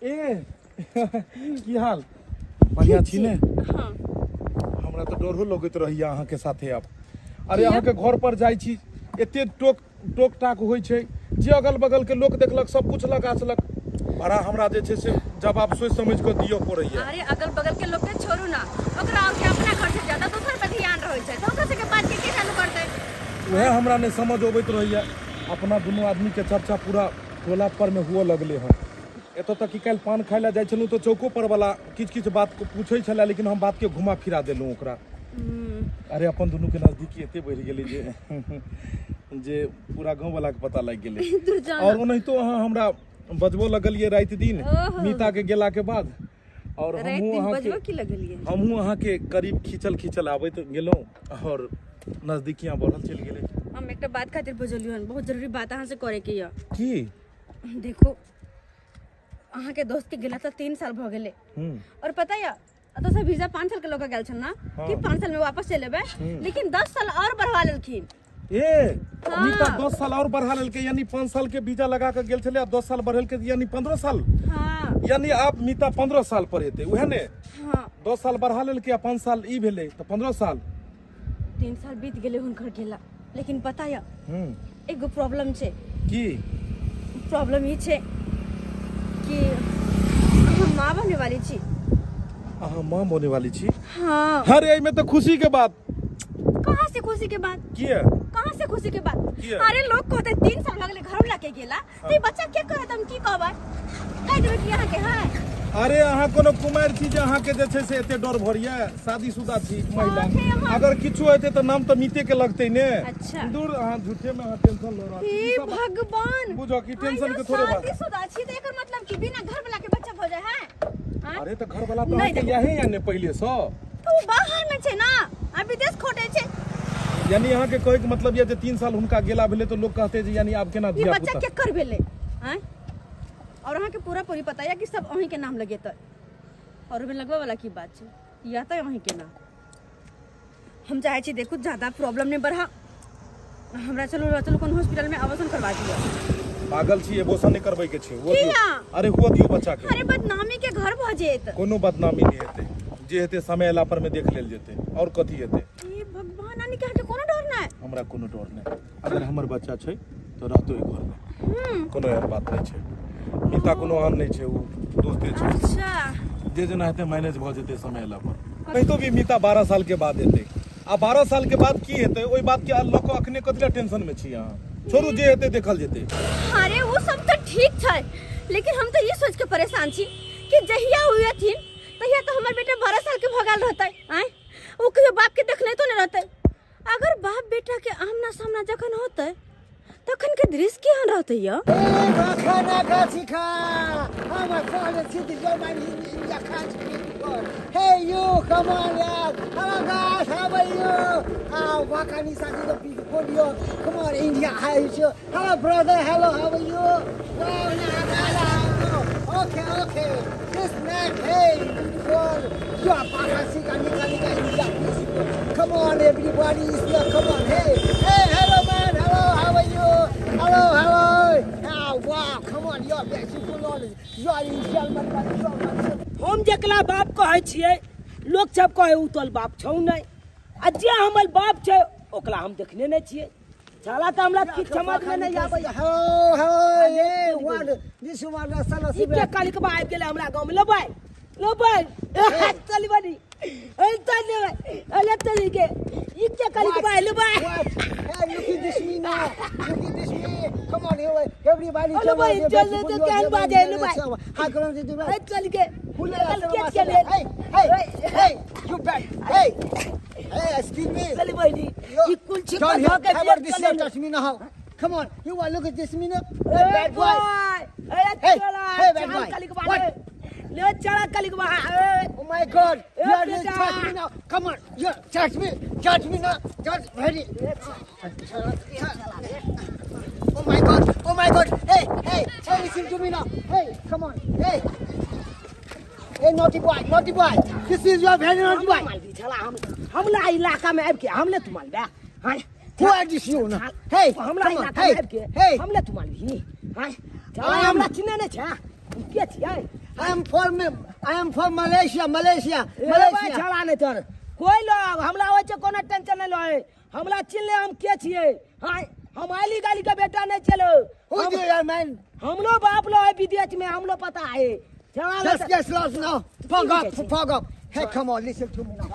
S3: ए की हाल? बढ़िया छी ने?
S2: हाँ।
S3: हमरा तऽ डरो लगैत रहैया अहाँके साथे आब। अरे अहाँके घर पर जाइ छी, एते टोक टोक टाक होइ छै जे अगल बगल के लोक देखलक सब पुछलक आछलक, बड़ा हमरा जे छै से जवाब सोचि समझि कऽ दिअ पड़ैया।
S2: अरे अगल बगल के लोग के छोड़ू ना, ओकरा और के अपना घर से ज्यादा दोसर पे ध्यान रहै छै, तऽ ओकरा सबके बात के के चालू करतै?
S3: वएह हमरा नहि समझ अबैत रहैया। अपना दुनू आदमी के चर्चा पूरा टोला पर में हुअ लगलै हन। एतऽ तक कि काल्हि पान खाइ लए जाइ छलहुँ तऽ चौको पर वाला किछु किछु बात पूछै छलै, लेकिन हम बात के घुमा फिरा देलहुँ ओकरा। अरे अपन दुनू के नजदीकी एते बढ़ि गेलै जे जे पूरा गाँव वाला के पता लागि गेलै। और ओनाहितो अहाँ हमरा बजबो लगलियै राति दिन मीता के गेला के बाद, और हमहूँ अहाँके करीब खींचल खींचल आबैत गेलहुँ और नजदीकियाँ बढ़ल चलि गेलै।
S2: हम एकटा बात खातिर बजलियै हन, बहुत जरूरी बात अहाँ से करे के यऽ।
S3: की?
S2: देखो अहाँ के दोस्त के गेला तऽ 3 साल भऽ गेलै, और पता यऽ एतऽ से वीजा 5 साल के लऽ के गेल छल ना, कि 5 साल में वापस चलि एबै, लेकिन 10 साल और बढ़वा लेलखिन।
S3: ए मीता 10 साल और बढ़ा लेलकै, यानी 5 साल के वीजा लगा के गेल छलै आ 10 साल बढ़ेलकै, यानी 15 साल।
S2: हाँ।
S3: यानी आप मीता 15 साल पर हेतै, उएह ने?
S2: हाँ।
S3: 10 साल बढ़ा लेलकै आ 5 साल ई भेलै तऽ 15 साल।
S2: 3 साल बीत गेलै हुनकर गेला, लेकिन पता यऽ एगो प्रॉब्लम छै।
S3: की
S2: प्रॉब्लम ई छै कि हम माँ बने वाली छी।
S3: अहाँ माँ बने वाली छी?
S2: हाँ।
S3: अरे एहिमे तऽ खुशी के बात।
S2: कहाँ से खुशी के बात?
S3: किया?
S2: कहाँ से खुशी के बात? अरे लोग कहते 3 साल लगले घर ला के गेला, तो बच्चा के कहत, हम की कहबै? कह देबै कि अहाँ के है।
S3: अरे अहाँ कोनो कुमारि छी जे अहाँ के जे छै से एते डर भरिया? शादीशुदा छी महिला, अगर किछु हेतै तऽ नाम तऽ मीते के लगतै ने।
S2: अच्छा।
S3: दूर अहाँ झूठे में अहाँ टेंशन ल रहल छी।
S2: हे भगवान,
S3: बुझो कि टेंशन के थोड़े बात।
S2: शादीशुदा छी तऽ एकर मतलब कि बिना घर वाला के बच्चा भऽ जाय है?
S3: अरे तऽ घर वाला तऽ अहाँके याहे या ने पहिले सँ,
S2: तो बाहर में छै ना, आ विदेश खोटे छै।
S3: यानी अहाँ के कहै के मतलब यऽ जे 3 साल हुनका गेला भेलै तऽ लोग कहते जे यानी आब केना धिया
S2: पुता बच्चा केकर भेलै? आँय, और अहाँ के पूरा पूरी पता यऽ कि सब अहीं के नाम लगेतै, और ओहिमे लगबै वाला की बात छै, या तऽ अहीं के नाम। हम चाहै छी देखू ज्यादा प्रॉब्लम नहि बढ़ा, हमरा चलू चलू कोनो हॉस्पिटल में आवासन करवा दिअ।
S3: पागल छी, एबोशन नहि करबै के छै। अरे हुआ दियौ बच्चा के।
S2: अरे बदनामी के घर भऽ जेत।
S3: कोनो बदनामी नहि हेतै, जे हेतै समय अयला पर में देख लेल जेतै, और कथी हेतै।
S2: हे भगवान, नानी के अहाँके कोनो डर नहि?
S3: हमरा कोनो डर नहि, अगर हमर बच्चा छै तऽ रहतौ ओहि घर में, कोनो एहन बात नहि छै। मीता कोनो आन नहि छै, ओ दोस्ते छै।
S2: अच्छा।
S3: जे जेना हेतै मैनेज भऽ जेतै समय अयला पर। कहितो भी मीता 12 साल के बाद हेतै, आ 12 साल के बाद की हेतै ओहि बात के लऽ कऽ अखने कथी लए टेंशन में छी अहाँ? छोड़ू, जे हेतै देखल जेतै।
S2: अरे वो सब तऽ ठीक छै, लेकिन हम तऽ ई सोच के परेशान छी कि जहिया ओ अथिन तहिया तऽ हमर बेटा 12 साल के भऽ गेल रहतै। आँय, ओ कहियो बाप के देखने तो नहीं रहतै। अगर बाप बेटा के आमना सामना जखन होतै तखन के दृश्य केहन रहतै यौ?
S4: Hey you, come on yaar. Hello guys, how are you? Wakani Sati the people you. Come on India, how are you? Hello brother, hello, how are you? Wow, okay, okay. This man, hey, beautiful. You are Pakistan, India. Come on everybody, is here. Come on, hey. Hey, hello man, hello, how are you? Hello, hello. Ah, wow, come on, you are beautiful. You are Indian, man.
S1: हम जकरा बाप कहै छियै, लोक सब कहै उ तोहर बाप छौ नहि, आ जे हमर बाप छै ओकरा हम देखने नहि छियै। साला तऽ हमरा किछु समझमे नहि आबैया।
S4: हो हो ये वन this one साला
S1: ई के कलिकबा आबि गेलै हमरा गाँवमे। लेबै लेबै चलबनी। ए तने अले तने के ई के कली के बाइल बा।
S4: Hey, look at this me now. Look at this me. Come on, here, everybody.
S1: Hello, boy, चल तो can बाजे लो भाई।
S4: How come you do that?
S1: ए चल के
S4: Hey, hey, hey, you back. Hey, hey, excuse me.
S1: चल बहिनी ई कुल छिपा
S4: Don't
S1: धो के
S4: how about this here touch me now? Come on, you want look at this me now?
S1: Hey,
S4: bad boy.
S1: Hey,
S4: Hey, hey, bad boy. What?
S1: ले चला कली के बा।
S4: Oh my God, you are
S1: beta.
S4: Touch me now. Come on, you touch me, touch me now. Touch, ready. Oh my God, oh my God. Hey, hey, hey, listen to me now. Hey, come on, hey. Hey, naughty boy, naughty boy. This is your very naughty boy.
S1: Malvi छला हम हमला इलाका में आबि के हमले तू मालबे हां।
S4: Who are this you now? Hey,
S1: हमला
S4: come on,
S1: इलाका में
S4: hey,
S1: आबि के
S4: hey.
S1: हमले तू मालवी हां।
S4: I am-
S1: हमरा चिन्हे नै छै के छियै?
S4: I am from Malaysia, Malaysia,
S1: ए भाई
S4: Malaysia.
S1: छला नै तोर कोई लोग हमला होइ छै कोनो टेंशन नै लय हमला चिन्ह ले हम के छियै हां। हम आली गाली के बेटा नै चलो।
S4: Who do you man?
S1: हमलो बाप लो है विदेश में हमलो पता है छला
S4: Just get lost now. Fuck up, fuck up. Hey, come on, listen to me now.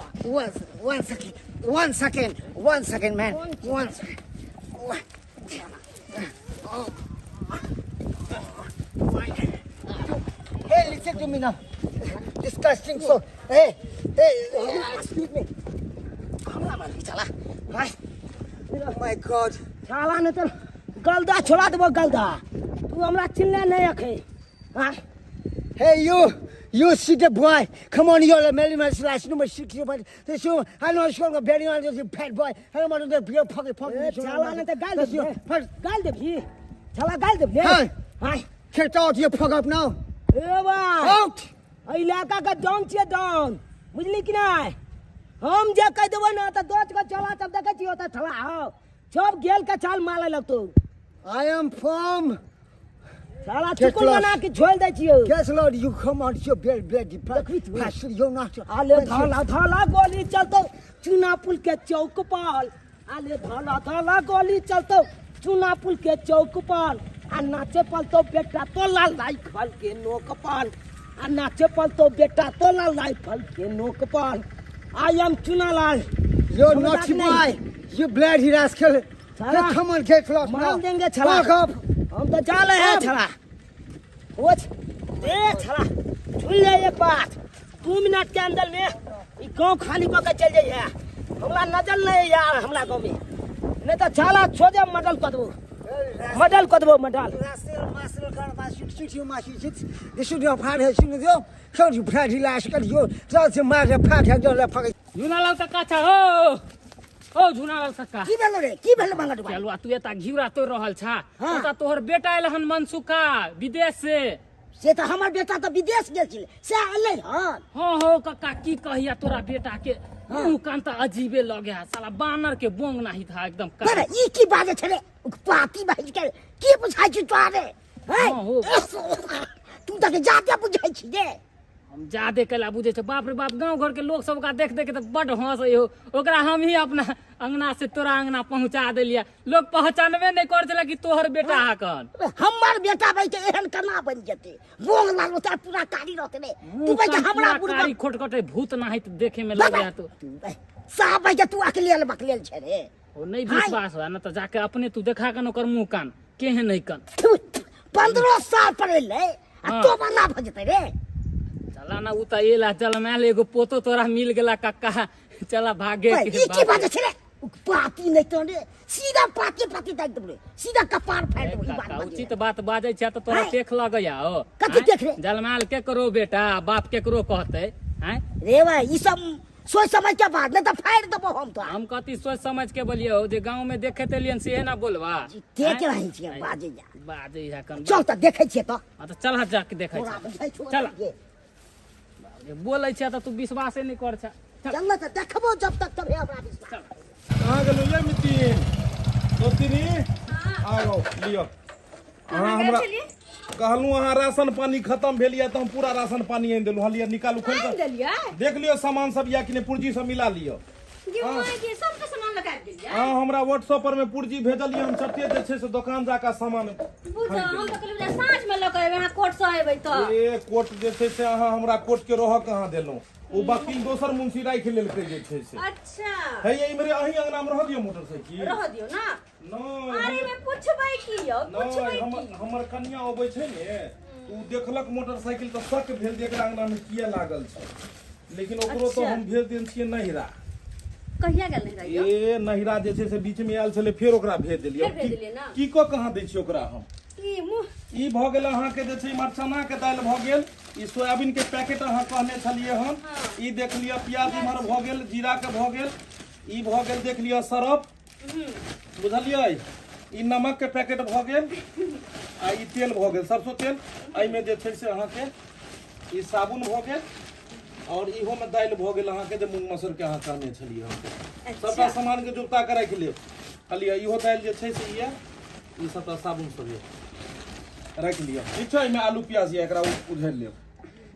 S4: One second, one second, one second, man. One second. Oh. Hey, listen to me now. Disgusting. So, hey, hey, excuse me.
S1: हमला मालवी छला हां।
S4: Oh my God.
S1: छला नै त गलदा छोड़ा देबो गलदा तू हमरा चिन्हले नै अखै हां।
S4: Hey, you see the boy. Come on, you're a man, man, slash number 6. This you, I know you're a very honest bad boy. I don't want to be a pocket pocket.
S1: छला नै त गाल देबी गाल देबी छला गाल देबी
S4: Hey.
S1: हां।
S4: Get out, you fuck up now.
S1: ए भाई
S4: Out.
S1: एहि इलाका के don छियै डॉन बुझली कि नै? हम जे कहि देबो ने तऽ दोच के चला तब देखै छियै ओतऽ छला हौ सब गेल के चाल मारे लगतौ।
S4: I am from
S1: साला चुकुल बना के छोड़ दै छियौ।
S4: Guess Lord, you come on your bed, bed, pastor, you're not.
S1: आले धाला धाला गोली चलतौ चूना पुल के चौक पर आले धाला धाला गोली चलतौ चूना पुल के चौक पर आ नाचे पलतौ बेटा तोला राइफल के नोक पर आ नाचे पलतौ बेटा तोला राइफल के नोक पर। I am Chunalal.
S4: You're naughty boy. You bloody rascal.
S1: छला।
S4: Hey, come on, get lost now.
S1: मार देंगे छला।
S4: Fuck up.
S1: हम तो जा रहे हैं छला। ओछ ए छला सुन ले एक बात 2 मिनट के अंदर में ई गांव खाली कऽ के चल जाइए हमरा नजर नहीं यार हमरा गांव में नहीं तो छला छोड़ मडल कऽ देबो मडल कऽ देबो मडल।
S7: झुनालाल काका छा हो ओ झुनालाल काका
S1: की भेलो रे की भेलो मंगट भाई?
S7: चलुआ तू एता घिउरा तोड़ रहल छा।
S1: हाँ।
S7: ओता तोहर बेटा आयल हन मनसुखा विदेश से
S1: तो हमर बेटा तो विदेश गेल छलै से अलै हन।
S7: हाँ हो काका की कहिया तोरा बेटा के मुंह कान त अजीबे लगे है साला बानर के बोंग नाही था एकदम।
S1: अरे ई की बाजे छले पाती भाई के की बुझाइ छी तोरा रे?
S7: हाँ हो।
S1: तू त जाते बुझाइ छी रे।
S7: हम जादे कैला बुझे छे बाप रे बाप गांव घर के लोग सब का देख देख के त बड हंसै हो ओकरा हम ही अपना अंगना से तोरा अंगना पहुंचा देलिया लोग पहचानबे नहीं कर छला कि तोहर बेटा हकन।
S1: हमर बेटा भाई के एहन केना बन जेते बोंग लाल ओता पूरा कारी रहते रे तू भाई के हमरा बुढ़बा
S7: कारी खोटखटे भूत नाही त देखे में लगे है तो
S1: साहब भाई के तू अकलेल बकलेल छे रे।
S7: ओ नहीं विश्वास हो न त जाके अपने तू देखा कन ओकर मुंह कान केहन नहीं कन
S1: 15 साल पर एलै आ तो बना भ जेते रे।
S7: चला ना उ त एला जलमायल एगो पोतो तोरा मिल गेला काका चला भागे
S1: के ई की बात छे रे? पाती नहीं तो रे सीधा पाती पाती दाग देबो रे सीधा कपार फाड़ देबो। ई बात
S7: उचित बात बाजै छै त तोरा देख लगैया हो
S1: कथि देख रे?
S7: जलमायल के करो बेटा बाप के करो कहते हैं
S1: रे भाई ई सब सोच समझ के बात नहीं त फाड़ देबो हम तो।
S7: हम कथि सोच समझ के बोलियो जे गांव में देखे ते लियन से ना बोलबा
S1: देख रहै छी बाजै जा
S7: बाजै जा कन
S1: चल त देखै छियै त।
S7: हां त चल जाके देखै छी चल बोलै छै त तू विश्वासे नहीं कर छ।
S1: चल न त देखबो जब तक तब हमरा विश्वास।
S3: कहाँ गेलो ये मितिन दोस्तिनी आओ लियो। अहाँ हमरा कहलहुँ अहाँ राशन पानी खत्म भेल या त हम पूरा राशन पानी आनि देलहुँ। हलिया निकालू खोल के देख लियो सामान सब या कि नहीं पुर्जी सब मिला लियो।
S2: ये माय के सब के सामान लगा देलियै।
S3: अहाँ हमरा व्हाट्सएप पर में पुर्जी भेजलियै, हम चटे जे छै से दोकान जाकऽ सामान
S2: बुझ, हम तऽ कहलियै साँझ में लऽ कऽ एबै, अहाँ कोर्ट से एबै तऽ।
S3: ए कोर्ट जे छै से अहाँ हमरा कोर्ट के रहऽ कहाँ देलहुँ? ओ वकील दोसर मुंशी राखि लेलकै जे छै से।
S2: अच्छा
S3: हे ये इम्हरे अहीं अंगना में रहऽ दियौ मोटरसाइकिल।
S2: रह दियौ ना।
S3: नहि
S2: अरे में पुछबै की यौ, पुछबै
S3: नहि, हमर
S2: की?
S3: हमर कनिया अबै छै ने, ओ देखलक मोटरसाइकिल तऽ शक भेल जे एकरा अंगना में किया लागल छै, लेकिन ओकरो तऽ
S2: अच्छा।
S3: हम भेज देने छियै नहिरा।
S2: कहिया गेल नहिरा यौ?
S3: ए नहिरा जे छै से बीच में आयल छलै, फेर ओकरा भेज देलियै।
S2: फेर भेज देलियै ना?
S3: की कऽ कहाँ दै छियै ओकरा हम?
S2: ई मुँह
S3: ई भऽ गेल अहाँके जे छै इम्हर चना के दालि भऽ गेल, ई सोयाबीन के पैकेट अहाँ कहने छलियै हन, ई देख लिअ प्याज इम्हर भऽ गेल, जीरा के भऽ गेल, ई भऽ गेल देख लिअ सरफ, बुझलियै, ई नमक के पैकेट भऽ गेल आ ई तेल भऽ गेल सरसों तेल। एहिमे जे छै से अहाँके ई साबुन भऽ गेल और इहो में दालि भऽ गेल अहाँके जे मूंग मसूर के अहाँ कहने छलियै हन। सबटा सामान के जुगता के राखि लेब। कहलियै इहो दालि जे छै से इएह, ई सबटा साबुन सब यऽ राखि लिअ। ठीक छै, एहिमे आलू प्याज यऽ, एकरा उझारि लेब।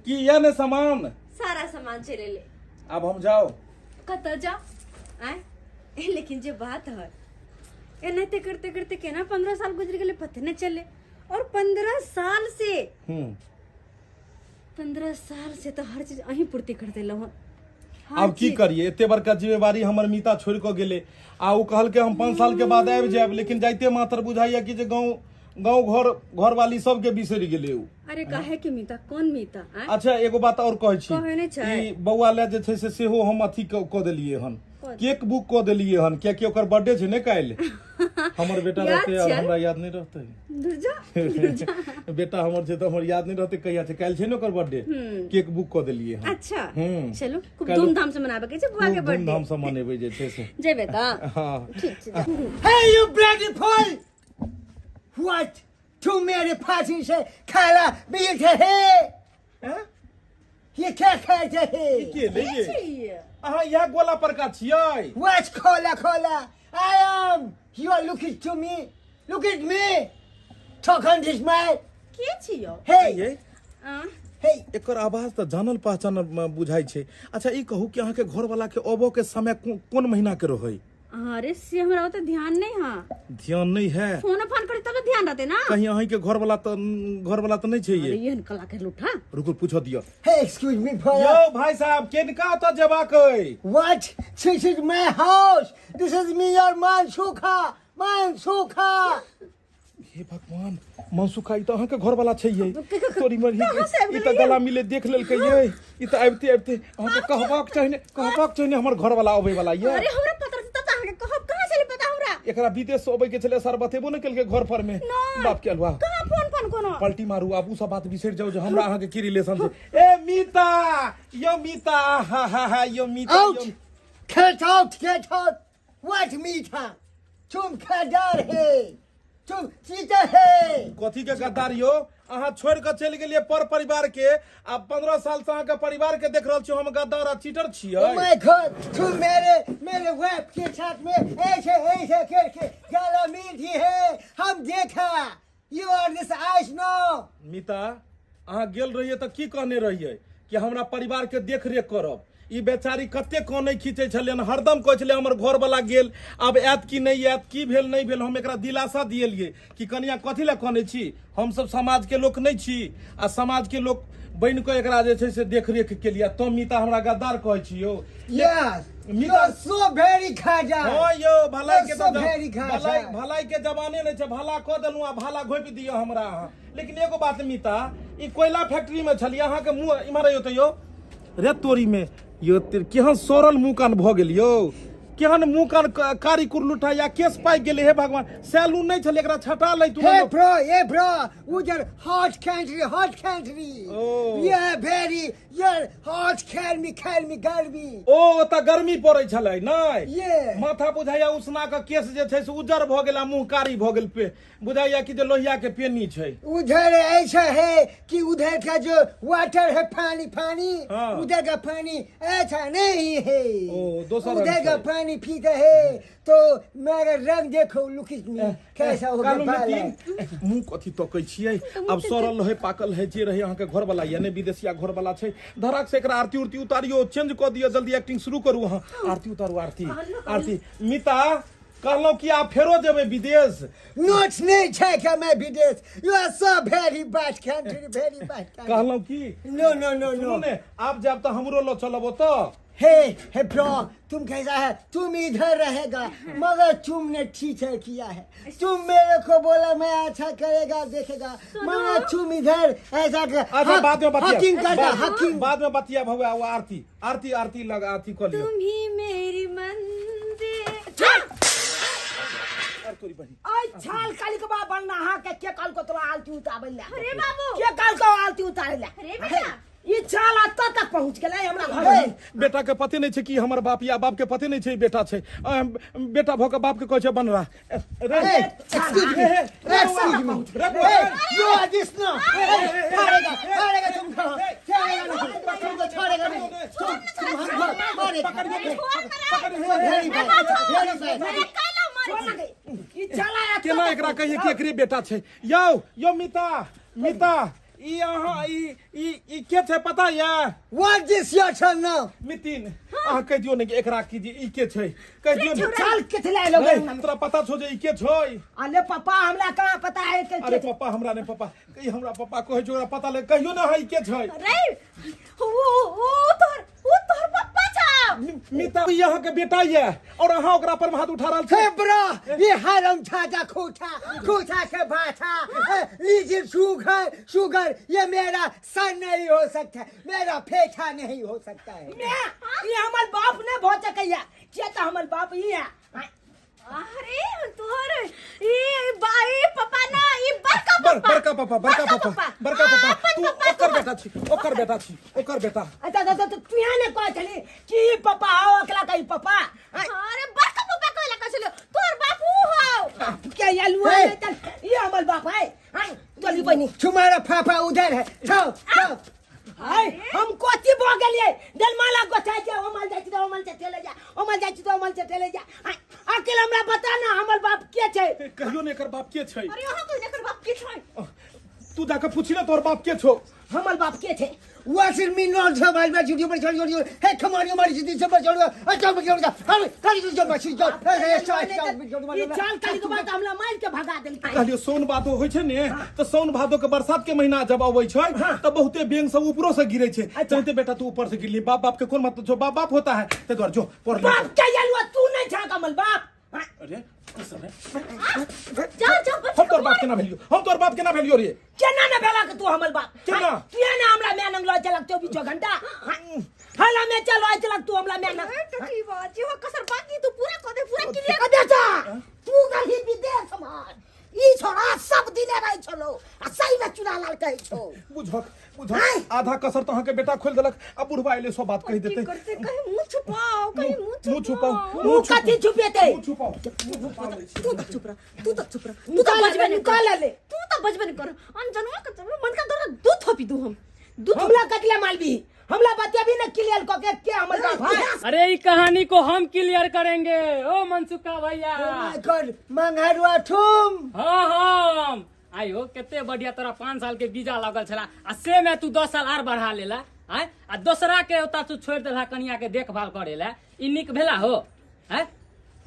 S3: की इएह ने सामान?
S2: सारा सामान चलि एलै।
S3: आब हम जाउ?
S2: कतऽ जाउ? आँय, लेकिन जे बात है एनाहिते करते करते केना 15 साल गुजरि गेलै पते नहि चले। और 15 साल से 15 साल से तऽ हर चीज अहीं पूर्ति कर देलहुँ हन।
S3: आब की करिए, एते बड़का जिम्मेवारी हमर मीता छोड़ कऽ गेलै आ ओ कहलकै हम 5 साल के बाद आबि जायब, लेकिन जाइते मात्र बुझाइया कि जे गाँव गाँव घर घरवाली सबके बिसरि गेलै ओ।
S2: अरे काहे के मीता, कौन मीता? आँय?
S3: अच्छा एगो बात और कहै छी,
S2: कहै नहि छै।
S3: ई बौआ लए जे छै से सेहो हम अथी कऽ देलियै हन, केक बुक कऽ देलियै हन, कियाकि ओकर बर्थडे छै ने काल्हि। हमर बेटा
S2: याद
S3: रहतै और
S2: छै?
S3: हमरा याद नहि रहतै?
S2: दुर्जा
S3: बेटा हमर छै तऽ हमर याद नहि रहतै कहिया छै? काल्हि छै ने ओकर बर्थडे, केक बुक कऽ देलियै हन।
S2: अच्छा चलू, खूब
S3: काल्हि-
S2: धूमधाम से मनाबे के छै बौआ के
S3: खूब
S2: बर्थडे।
S3: धूमधाम से मनेबै जे छै से।
S2: जेबै तऽ?
S3: हँ।
S2: ठीक छै, जाउ।
S4: Hey, you bloody fool! What? तू मेरे फांसी से खाना पीते है?
S3: हैं?
S4: ये क्या खाते है?
S3: ई के ले ये?
S2: छियै।
S3: अहाँ इएह गोला परका छियै?
S4: What खोला खोला? I am. You are looking to me. Look at me. Talk on this man.
S2: के छियौ?
S4: Hey,
S3: ये
S2: आँ?
S4: hey.
S3: एकर आवाज तऽ जानल पहचानल बुझाइ छै। अच्छा ई कहू कि अहाँके घरवाला के अबो के समय कोन महीना के रहै?
S2: अरे से हमरा ओते ध्यान नहीं है।
S3: ध्यान नहीं है?
S2: फोन फोन करी तब ध्यान रहते ना।
S3: कहीं अहीं के घरवाला तऽ घरवाला तऽ नहीं छै
S2: अरे
S3: ये?
S2: एहन कला के लूठा।
S3: रुकू पूछ दियौ।
S4: Hey, excuse me for
S3: यौ भाई साहब, केनका ओतऽ जेबाक अइ?
S4: What? This is my house. This is me, your Mansukha. Mansukha.
S3: हे भगवान, मनसुखा ई तऽ अहाँके घरवाला छै ये। तोरी मरी,
S2: कहाँ से आबि
S3: ई तऽ
S2: गेलै
S3: गला मिले देख लेलकै ये। ई तऽ आबिते आबिते अहाँके कहबाक चाही ने, कहबाक चाही ने हमर घरवाला अबै वाला ये।
S2: अरे हमरा पता रहते तब तऽ अहाँके कहब, कहाँ छलै पता हमरा?
S3: एकरा विदेश से अबै के छलै सर, बतेबो ने केलकै घर पर में।
S2: नहि।
S3: बाप के अलुआ।
S2: कहाँ फोन फोन कोनो?
S3: पलटी मारू, आब उ सब बात बिसरि जाउ जे हमरा अहाँके की रिलेशन छै। ए मीता, यो मीता, हा हा हा, यो मीता,
S4: Out!
S3: Yo
S4: Get out! Get out! What मीठा? तुम खदार है। तुम चीटर है।
S3: कथी के गद्दार यो? अहाँ छोड़ कऽ चलि गेलियै पर परिवार के, आ 15 साल से अहाँके परिवार के देख रहल छी, हम गद्दार आ चीटर छियै?
S4: Oh my God! तुम मेरे मेरे वाइफ के साथ में ऐसे ऐसे करके गाला मिलती है, हम देखा। You are this eyes now.
S3: मीता, अहाँ गेल रहियै तऽ की कहने रहियै कि हमरा परिवार के देख रेख करब? ई बेचारी कते कानै खींचै छलै, हरदम कहै छलै हमर घरवाला गेल, आब आयत कि नहि आयत, की भेल नहि भेल। हम एकरा दिलासा दिएलियै कि कनिया कथी लए कानै छी, हमसब समाज के लोक नहि छी, आ समाज के लोक बनि कऽ एकरा जे छै से देख रेख केलियै। तो मीता हमरा गद्दार कहै छी यौ?
S4: Yes. You
S3: Meeta
S4: are so very खदार.
S3: हँ यौ, भलाई के
S4: You are so
S3: तऽ
S4: very खदार.
S3: भलाई भलाई के जमाने नहि छै, भला कऽ देलहुँ आ भाला घोपि दिअ हमरा अहाँ। लेकिन एगो बात मीता, ई कोयला फैक्ट्री में छलियै, अहाँके मुँह इम्हर अइयौ तऽ यौ रे तोरी में यौ केहन सड़ल मुँह कान भऽ गेल यौ, केहन मुँह कान कारी कुरलुठा या केस पाकि गेलै। हे भगवान, सैलून नहि छलै, एकरा छटा लैतु।
S4: Hey bro, hey bro, उधर hot country, hot country.
S3: Oh.
S4: Yeah, very, yeah, hot गर्मी, गर्मी, गर्मी.
S3: ओ ओतऽ गर्मी पड़ै छलै नहि?
S4: Yeah.
S3: माथा बुझाइया उसना कऽ केस जे छै से उज्जर भऽ गेल आ मुँह कारी भऽ गेल, पे बुझाइया कि जे लोहिया के पेनी छै।
S4: उधर ऐसा है कि उधर का जो वाटर है, पानी पानी,
S3: हाँ।
S4: उधर का पानी ऐसा नहीं है।
S3: ओ, दोसर रंग
S4: उधर का
S3: छै।
S4: पानी पीते है तो मेरा रंग देखो, लुक एट मी, कैसा हो गया
S3: कालू
S4: बाल है।
S3: मितिन, मुँह कथी तकै छियै? आब सड़ल रहै पाकल है जे रहै, अहाँके घरवाला या नहि विदेशिया घरवाला छै, धड़क से एकरा आरती उरती उतारियो, चेंज कऽ दियौ, जल्दी एक्टिंग शुरू करू अहाँ। आरती उतारू, आरती आरती। मीता कहलहुँ कि आब फेरो जेबै विदेश।
S4: नोट्स नहीं छै कि मैं विदेश। You are so very bad country, very bad country.
S3: कहलहुँ कि
S4: नो नो नो
S3: सुनू
S4: नो।
S3: ने, आब जायब तऽ हमरो लऽ चलब ओतऽ।
S4: हे हे ब्रो, तुम कैसा है? तुम इधर रहेगा, मगर तुमने ठीक है किया है। तुम मेरे को बोला मैं अच्छा करेगा देखेगा, मगर तुम इधर ऐसा कर,
S3: अच्छा बाद में बतिया,
S4: हकिंग करता, हकिंग।
S3: बाद में बतिया भौआ। वो आरती आरती आरती लग आरती कऽ लिअ।
S2: तुम ही मेरी मंजिल।
S3: और तोरी बहिन।
S1: आई छाल कालिकबा बनना अहाँ के के काल को तोरा आलती उताबै ला।
S2: अरे बाबू।
S1: के काल को आलती उतारै ला।
S2: अरे बेटा।
S1: ई छाल अतऽ तक पहुँच गेलै हमरा घर में।
S3: बेटा के पते नहीं छै कि हमर बाप या बाप के पते नहीं छै बेटा छै। बेटा भऽ के बाप के कहै छै बनरा। रे
S4: Excuse me, excuse me.
S3: रे
S4: You are this now. मारेगा, मारेगा तुमको, छोड़ेगा नहीं, तुमको छोड़ेगा नहीं। तुम हमको मारेगा। Very bad, very bad.
S1: ई छाला एतऽ
S3: केना
S1: तक
S3: एकरा कहिए कि एकरे बेटा छै। यौ यौ मिता मिता, ई अहाँ ई ई ई के छै पता ये?
S4: What is your turn now?
S3: Mitin, अहाँ कहि दियौ ने कि एकरा की जे ई के छै, कहि दियौ ने।
S1: छाल कथि लए एलौ
S3: रे,
S1: अंगना में?
S3: तोरा पता छौ जे ई के छै?
S1: अरे पापा, हमरा कहाँ पता है के
S3: अरे पापा, हमरा ने पापा, ई हमरा पापा कहै छै, ओकरा पता ले, कहियो ने अहाँ ई के छै।
S2: रे ओ तोहर पप्पा छौ।
S3: मिता, ई अहाँ के बेटा ये और अहाँ ओकरा पर हाथ उठा रहल छी।
S4: हे ब्रो, ये हरम छाता खोटा खोटा के भाषा, लीजिए शुगर शुगर, ये मेरा सन नहीं हो सकता, मेरा फेटा नहीं हो सकता है।
S1: मैं ई हमर बाप ने भऽ सकैया, किया तऽ हमर बाप ई है।
S2: अरे तोहर ई बाई पापा ना, ई बड़का पापा,
S3: बड़का पापा, बड़का पापा, बड़का पापा।
S2: अपन
S3: तू
S2: पप्पा,
S3: ओकर बेटा छी, ओकर बेटा छी, ओकर बेटा।
S1: अच्छा अच्छा, तो तू यहाँ ने कहै छली कि ई पापा आओ अकेला का ई पापा।
S2: अरे बड़का पापा कहला कहै छलियो, तोहर बाप ऊ हौ।
S1: के यालू है, चल ई हमर बाप है। हां चली बनी।
S4: तुम्हारा पापा उधर है, जाओ जाओ।
S1: हाय, हम कोची भऽ गेलियै? दलमाला गोछाइ छै, ओमल जाइ छी तऽ ओमल से ठेले जा, ओमल जाइ छी तऽ ओमल से ठेले जा। अकेला हमरा बता ना हमर बाप के छै।
S3: कहियो ने एकर बाप के छै।
S2: अरे अहाँ कहू एकर बाप के छै।
S3: तू जाके पूछि ने तोहर बाप के छौ।
S1: हमर बाप के छै?
S4: What is me not so much, but you but you hey come on you मारी जी सब छोड़ो, अच्छा बच्चों का अरे खाली जो बच्ची जो हे
S1: ई चाल काली के बाद हमरा मार के भगा देलकै।
S3: कहलियो सोन भादो होइ छै ने, तऽ सोन भादो के बरसात के महीना जब अबै छै तऽ बहुते बेंग सब ऊपरो से गिरे छै। तैते बेटा तू ऊपर से गिरली, बाप बाप के कोन मतलब छौ, बाप बाप होता है। ते दुआरे जो पढ़ ले।
S1: बाप के यालुआ तू नहीं छा कमल बाप।
S3: अरे
S2: जा जा।
S3: हम तोर बाप केना भेलियो, हम तोर बाप केना भेलियो रे?
S1: केना ने भेला के तू हमर बाप?
S3: केना?
S1: तू ने हमरा मैं नंग लऽ चलक 24 घंटा हाला में चल लऽ चलक तू हमरा मैं नंग।
S2: कथी बात जे हो कसर बाकी तू पूरा कह दे, पूरा क्लियर।
S1: बेटा तू गलही विदेश मार, ई छोरा सब दिने रहै छलो आ सही में चुना लाल कहै छौ।
S3: बुझक बुझक, आधा कसर तो अहाँ के बेटा खोल देलक, अब बुढ़वा एले सब बात कहि देतै।
S2: करते कहीं मुंह छुपाओ, कहीं मुंह
S3: मुंह छुपाओ,
S1: मुंह कथी छुपेतै?
S3: मुंह छुपाओ।
S2: तू तो चुप रह, तू तो चुप रह, तू तो बजबे नहीं
S1: निकाल
S2: कर,
S1: ले।
S2: तू तो बजबे नहीं कर। अनजनवा के चलो मन का दौरा दूध थोपी दू हम दूध।
S1: हमला कटले मालबी, हमला बतिया भी न क्लियर क के के हमर बाप है।
S7: अरे ई कहानी को हम क्लियर करेंगे ओ मनसुखा भैया।
S4: ओ my God, मंगरुआ ठुम।
S7: हाँ हम आइयो कते बढ़िया तोरा 5 साल के वीजा लगल छला आ से में तू 10 साल आर बढ़ा लेला आय, आ दोसरा के ओता तू छोड़ देला कनिया के देखभाल करेला, ई निक भेला हो? हैं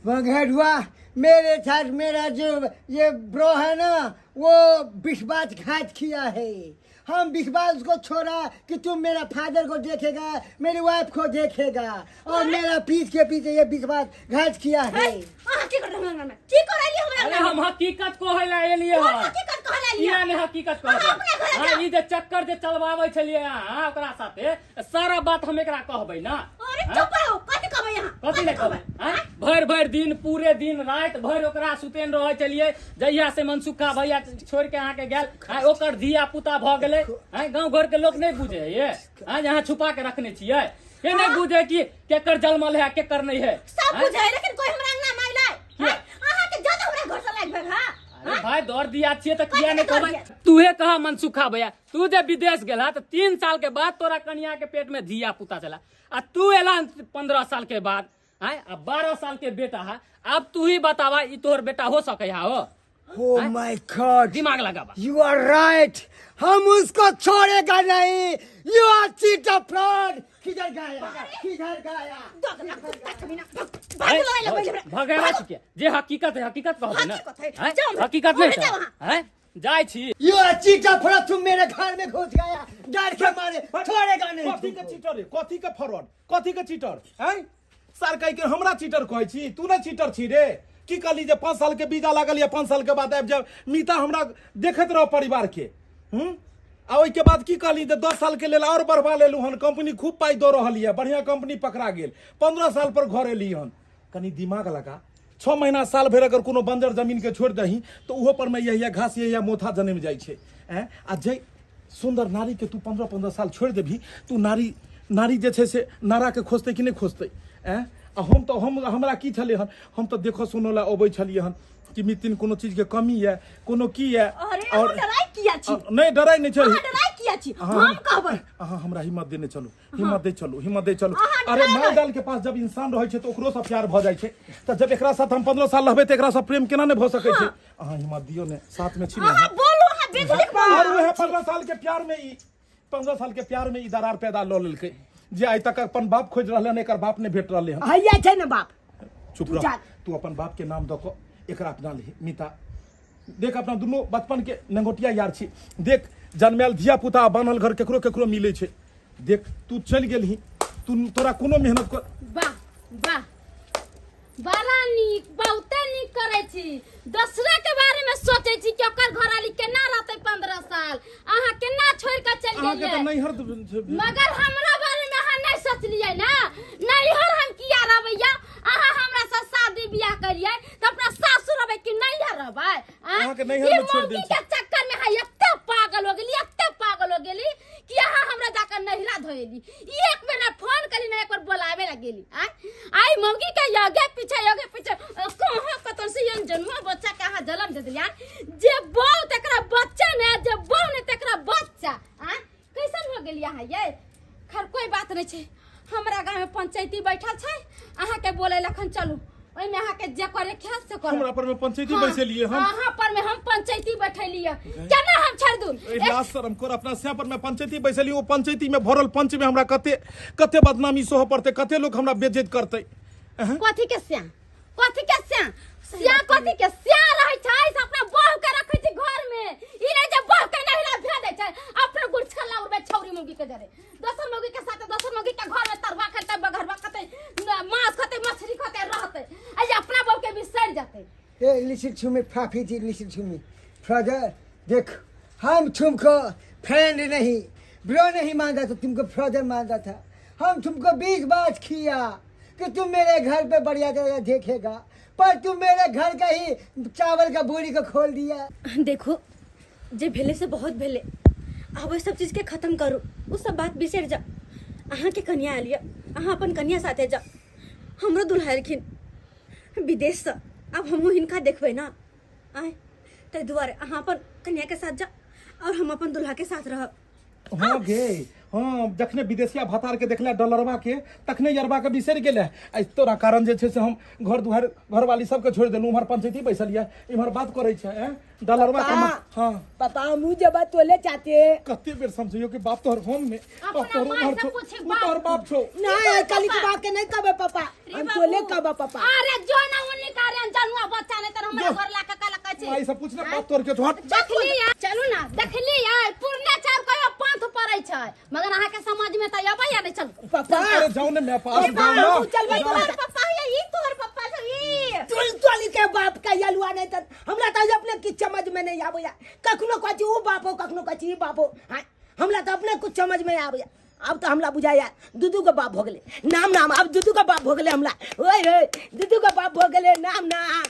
S4: मंगरुआ, मेरे साथ मेरा जो ये ब्रो है ना, वो विश्वासघात किया है। हम विश्वास को छोड़ा कि तुम मेरा फादर को देखेगा, मेरी वाइफ को देखेगा, और मेरा पीठ के पीछे ये विश्वासघात किया है।
S2: अहाँ की कर हमरा में की कर आइली हमरा?
S7: अरे हम हकीकत कहै ला एलियै
S2: कोन
S7: हन।
S2: हकीकत कहै ला एलियै?
S7: किया ने हकीकत कहबै?
S2: अहाँ अपने घरे
S7: हाँ,
S2: जाउ।
S7: ई जे चक्कर जे चलबाबै छलियै अहाँ ओकरा साथे, सारा बात हम एकरा कहबै ना।
S2: अरे चुप रहो, कथी कहबै अहाँ?
S7: कथी ले कहबै? आँय? भरि भरि दिन पूरे दिन राति भरि ओकरा सुतेन रहै छलियै। जहिया से मनसुखा भैया छोड़ के अहाँके गेल, आँय, ओकर धिया पुता भऽ गेलै। आँय, गाँव घर के लोक नहि बुझे ये, आँय, जे अहाँ छुपा के रखने छियै, के नहि बुझे कि केकर जन्मल है केकर नहीं है।
S2: सब बुझे है, लेकिन कोई हमरा अंगना में आइलै। अहाँ के ज्यादा हमरा घर से लाग भेल। हां
S7: अरे भाई दौड़ दिया छियै तऽ किया नहि
S2: कथी
S7: कहबै?
S2: दौड़
S7: तूहे कह मनसुखा भैया, तू जे विदेश गेला तऽ 3 साल के बाद तोरा कनिया के पेट में धिया पुता छला, आ तू एला 15 साल के बाद, आँय, आ 12 साल के बेटा है। अब तू ही बतावा ई तोहर बेटा हो सके है हो?
S4: ओ my God,
S7: दिमाग लगावा।
S4: You are right, हम उसको छोड़ेगा नहीं। You are cheater fraud. किधर गया किधर गया
S2: दोगला कुत्ता कमीना भागो लड़ाई लगबै हमरा।
S7: भगेबा छी जे हकीकत है हकीकत कहबै ना।
S2: हकीकत है।
S7: हैं?
S2: जाओ।
S7: हकीकत नहीं
S2: जाओ
S7: है हैं? जाइ छी।
S4: यो चीटा फड़ा तुम मेरे घर में घुस गया डर के मारे छोड़ेगा नहीं।
S3: कथी के चीटर रे, कथी के फरॉड, कथी के चीटर हैं? सर कहि के हमरा चीटर कहै छी, तू ने चीटर छी रे। की कहली जे 5 साल के वीजा लागल या 5 साल के बाद आबि जाब, मीता हमरा देखैत रहो परिवार के। आ ओहिके बाद की कहली जे 10 साल के लेल और बढ़वा लेलू हन, कंपनी खूब पाई दऽ रहल यऽ, बढ़िया कंपनी पकड़ा गेल, 15 साल पर घर एली हन। कनी दिमाग लगा, 6 महीना साल भरि अगर कोनो बंजर जमीन के छोड़ि दही तऽ ओहो पर में यही घास यही मोथा जनमि जाइ छै। आ जे सुंदर नारी के तू 15-15 साल छोड़ि देबही, तू नारी नारी जे छै से नारा के खोजतै कि नहि खोजतै? आ हम तऽ हम हमरा की छलै हन, हम तऽ देखऽ सुनऽ लए अबै छलियै हन कि मितिन कोनो चीज के कमी यऽ, कोनो की यऽ।
S2: अरे
S3: और
S2: डराइ किया छी?
S3: नहि डराइ नहि छै।
S2: अहाँ डराइ किया छी? हम कहबै।
S3: अहाँ हमरा हिम्मत देने चलू, हिम्मत दै चलू, हिम्मत दै चलू।
S2: अहाँ
S3: अरे
S2: डराइ
S3: माल जाल के पास जब इंसान रहै छै तऽ ओकरो से प्यार भऽ जाइ छै, तऽ जब एकरा साथ हम 15 साल रहबै तऽ एकरा से प्रेम केना नहि भऽ सकै छै? अहाँ हिम्मत दियौ ने, साथ में छी ने।
S2: अहाँ बोलू, अहाँ बेझिझक बोलू।
S3: और वएह 15 साल के प्यार में ई 15 साल के प्यार में ई दरार पैदा लऽ लेलकै, जे आइ तक अपन बाप खोजि रहलै हन, एकर बाप नहि भेट रहलै हन।
S1: हैया छै ने बाप।
S3: चुप रह, तू अपन बाप के नाम दऽ कऽ एकरा अपना लिही। मीता देख, अपना दुनू बचपन के नंगोटिया यार छी, देख जन्मायल धिया पुता बान्हल घर केकरो केकरो मिलै छै। देख तू चलि गेलही, तू तोरा कोनो मेहनत कर।
S6: वाह वाह, बड़ा नीक, बहुते नीक करै छी। दोसरा के बारे में सोचै छी कि ओकर घरवाली केना रहतै 15 साल, अहाँ केना छोड़ के चलि
S3: अहाँके तऽ
S6: गेलियै।
S3: नैहर
S6: मगर हमरा बारे में अहाँ नहीं सोचलियै ना, नैहर हम किया रहबै? अहाँ हमरा से शादी बियाह करियै तऽ अपना सासुर रहबै कि नैहर रहबै?
S3: अहाँके नैहर में छोड़ि देल।
S6: के चक्कर में अहाँ एते पागल हो गेली, एते पागल हो गेली कि अहाँ हमरा जाकर नैहरा धोएली। एक बेर ना फोन कली ना एक बार बोलावे ला गेली। आई मौगी के आगे पीछे आगे पीछे कहाँ कतौ से यन जन्म बच्चा के अहाँ जन्म दे दिलियै, जे बहू तकरा बच्चा ने, जे बहू ने तकरा बच्चा। कैसन हो गेली अहाँ ये? खैर कोई बात नहीं छै, हमरा गाँव में पंचायती बैठल छै, अहाँ के बोले लखन चलू, ओहिमे अहाँ के जे करे ख्याल से करू।
S3: हमरा पर में पंचायती बैसेलियै हम।
S6: अहाँ पर में हम पंचायती बैठेलियै, केना हम छोड़ दू?
S3: लाज शरम कर, अपना स्या पर में पंचायती बैसेलियै, ओ पंचायती में भरल पंच में हमरा कते कते बदनामी सह पड़तै, कते लोग हमरा बेइज्जत करतै।
S6: कथी के स्या, कथी के स्या, स्या कथी के स्या रहै छै से अपना बहू के रखै छै घर में, ई नहि जे बहू के नहिरा भेज दै छै अपना गुड़छल्ला उड़बै छौरी मौगी के जरे, दोसर मौगी के साथ दोसर मौगी के घर में तरुआ खेतै, बघरवा खेतै, मांस खेतै, मछली खेतै, रहतै, आ अपना बहू के बिसरि जेतै।
S4: ए लिसिल छुमी फाफी जी, लिसिल छुमी फ्रदर, देख हम तुमको फ्रेंड नहीं ब्रो नहीं मानता था, तुमको फ्रदर मानता था। हम तुमको 20 बार किया कि तुम मेरे घर पे बढ़िया तरह देखेगा, पर तुम मेरे घर का ही चावल का बोरी को खोल दिया।
S2: देखो जे भेले से बहुत भेले, अब सब चीज के खत्म करू, वो सब बात बिसरि जाओ। अहाँ के कन्या आयल यऽ, अहाँ अपन कन्या साथे जाओ। हमरो दुल्हा एलखिन विदेशसँ, आब हमहूँ हिनका देखबै ना, आय ताहि दुआरे अहाँ अपन कन्या के साथ जाओ और हम अपन दुल्हा के साथ रहब।
S3: हाँ गे हाँ, जखने विदेशिया भतार के देखले डॉलरवा के तखने यरवा के बिसरि गेलै। आ तोरा कारण जे छै से हम घर दुआर घरवाली सबके छोड़ि देलहुँ, उम्हर पंचायती बैसल यऽ, इम्हर बात करै छै। डॉलरवा के हाँ
S1: पापा हमहूँ जेबै तोले चाचे।
S3: कते बेर समझियो कि बाप तोहर हम में, बाप तोहर उम्हर छौ, उ तोहर बाप छौ।
S1: नहीं कली के बाप के नहीं कहबै पापा, हम तोले कहबै पापा।
S6: अरे जो ना उन्नी कारण जनुआ बच्चा नहीं तर हमरा घर ला के काला कहै छै।
S3: माई सब पूछ ना बाप तोहर के छौ।
S6: देखली चलू ना, देखली पुरना चार कहियो पंथ पड़ै छै, मगर अहाँ के समझ में त अबै या नहीं? चलू
S1: पापा।
S3: अरे जाओ ने मैं पास जाओ ना।
S1: चलबै
S2: तोहर पापा है ई, तोहर पापा छौ ई।
S1: तुल तोली के बाप का यलुआ नहीं त हमरा त अपने किछ समझ में नहीं आबैया, कखनो कहै छी उ बाप हो, कखनो कहै छी ई बाप हो। हां हमरा त अपने कुछ समझ में आबैया। अब त हमरा बुझाया दू दू के बाप भ गेलै, नाम नाम अब दू दू के बाप भ गेलै हमरा। ओए ओए दू दू के बाप भ गेलै, नाम नाम।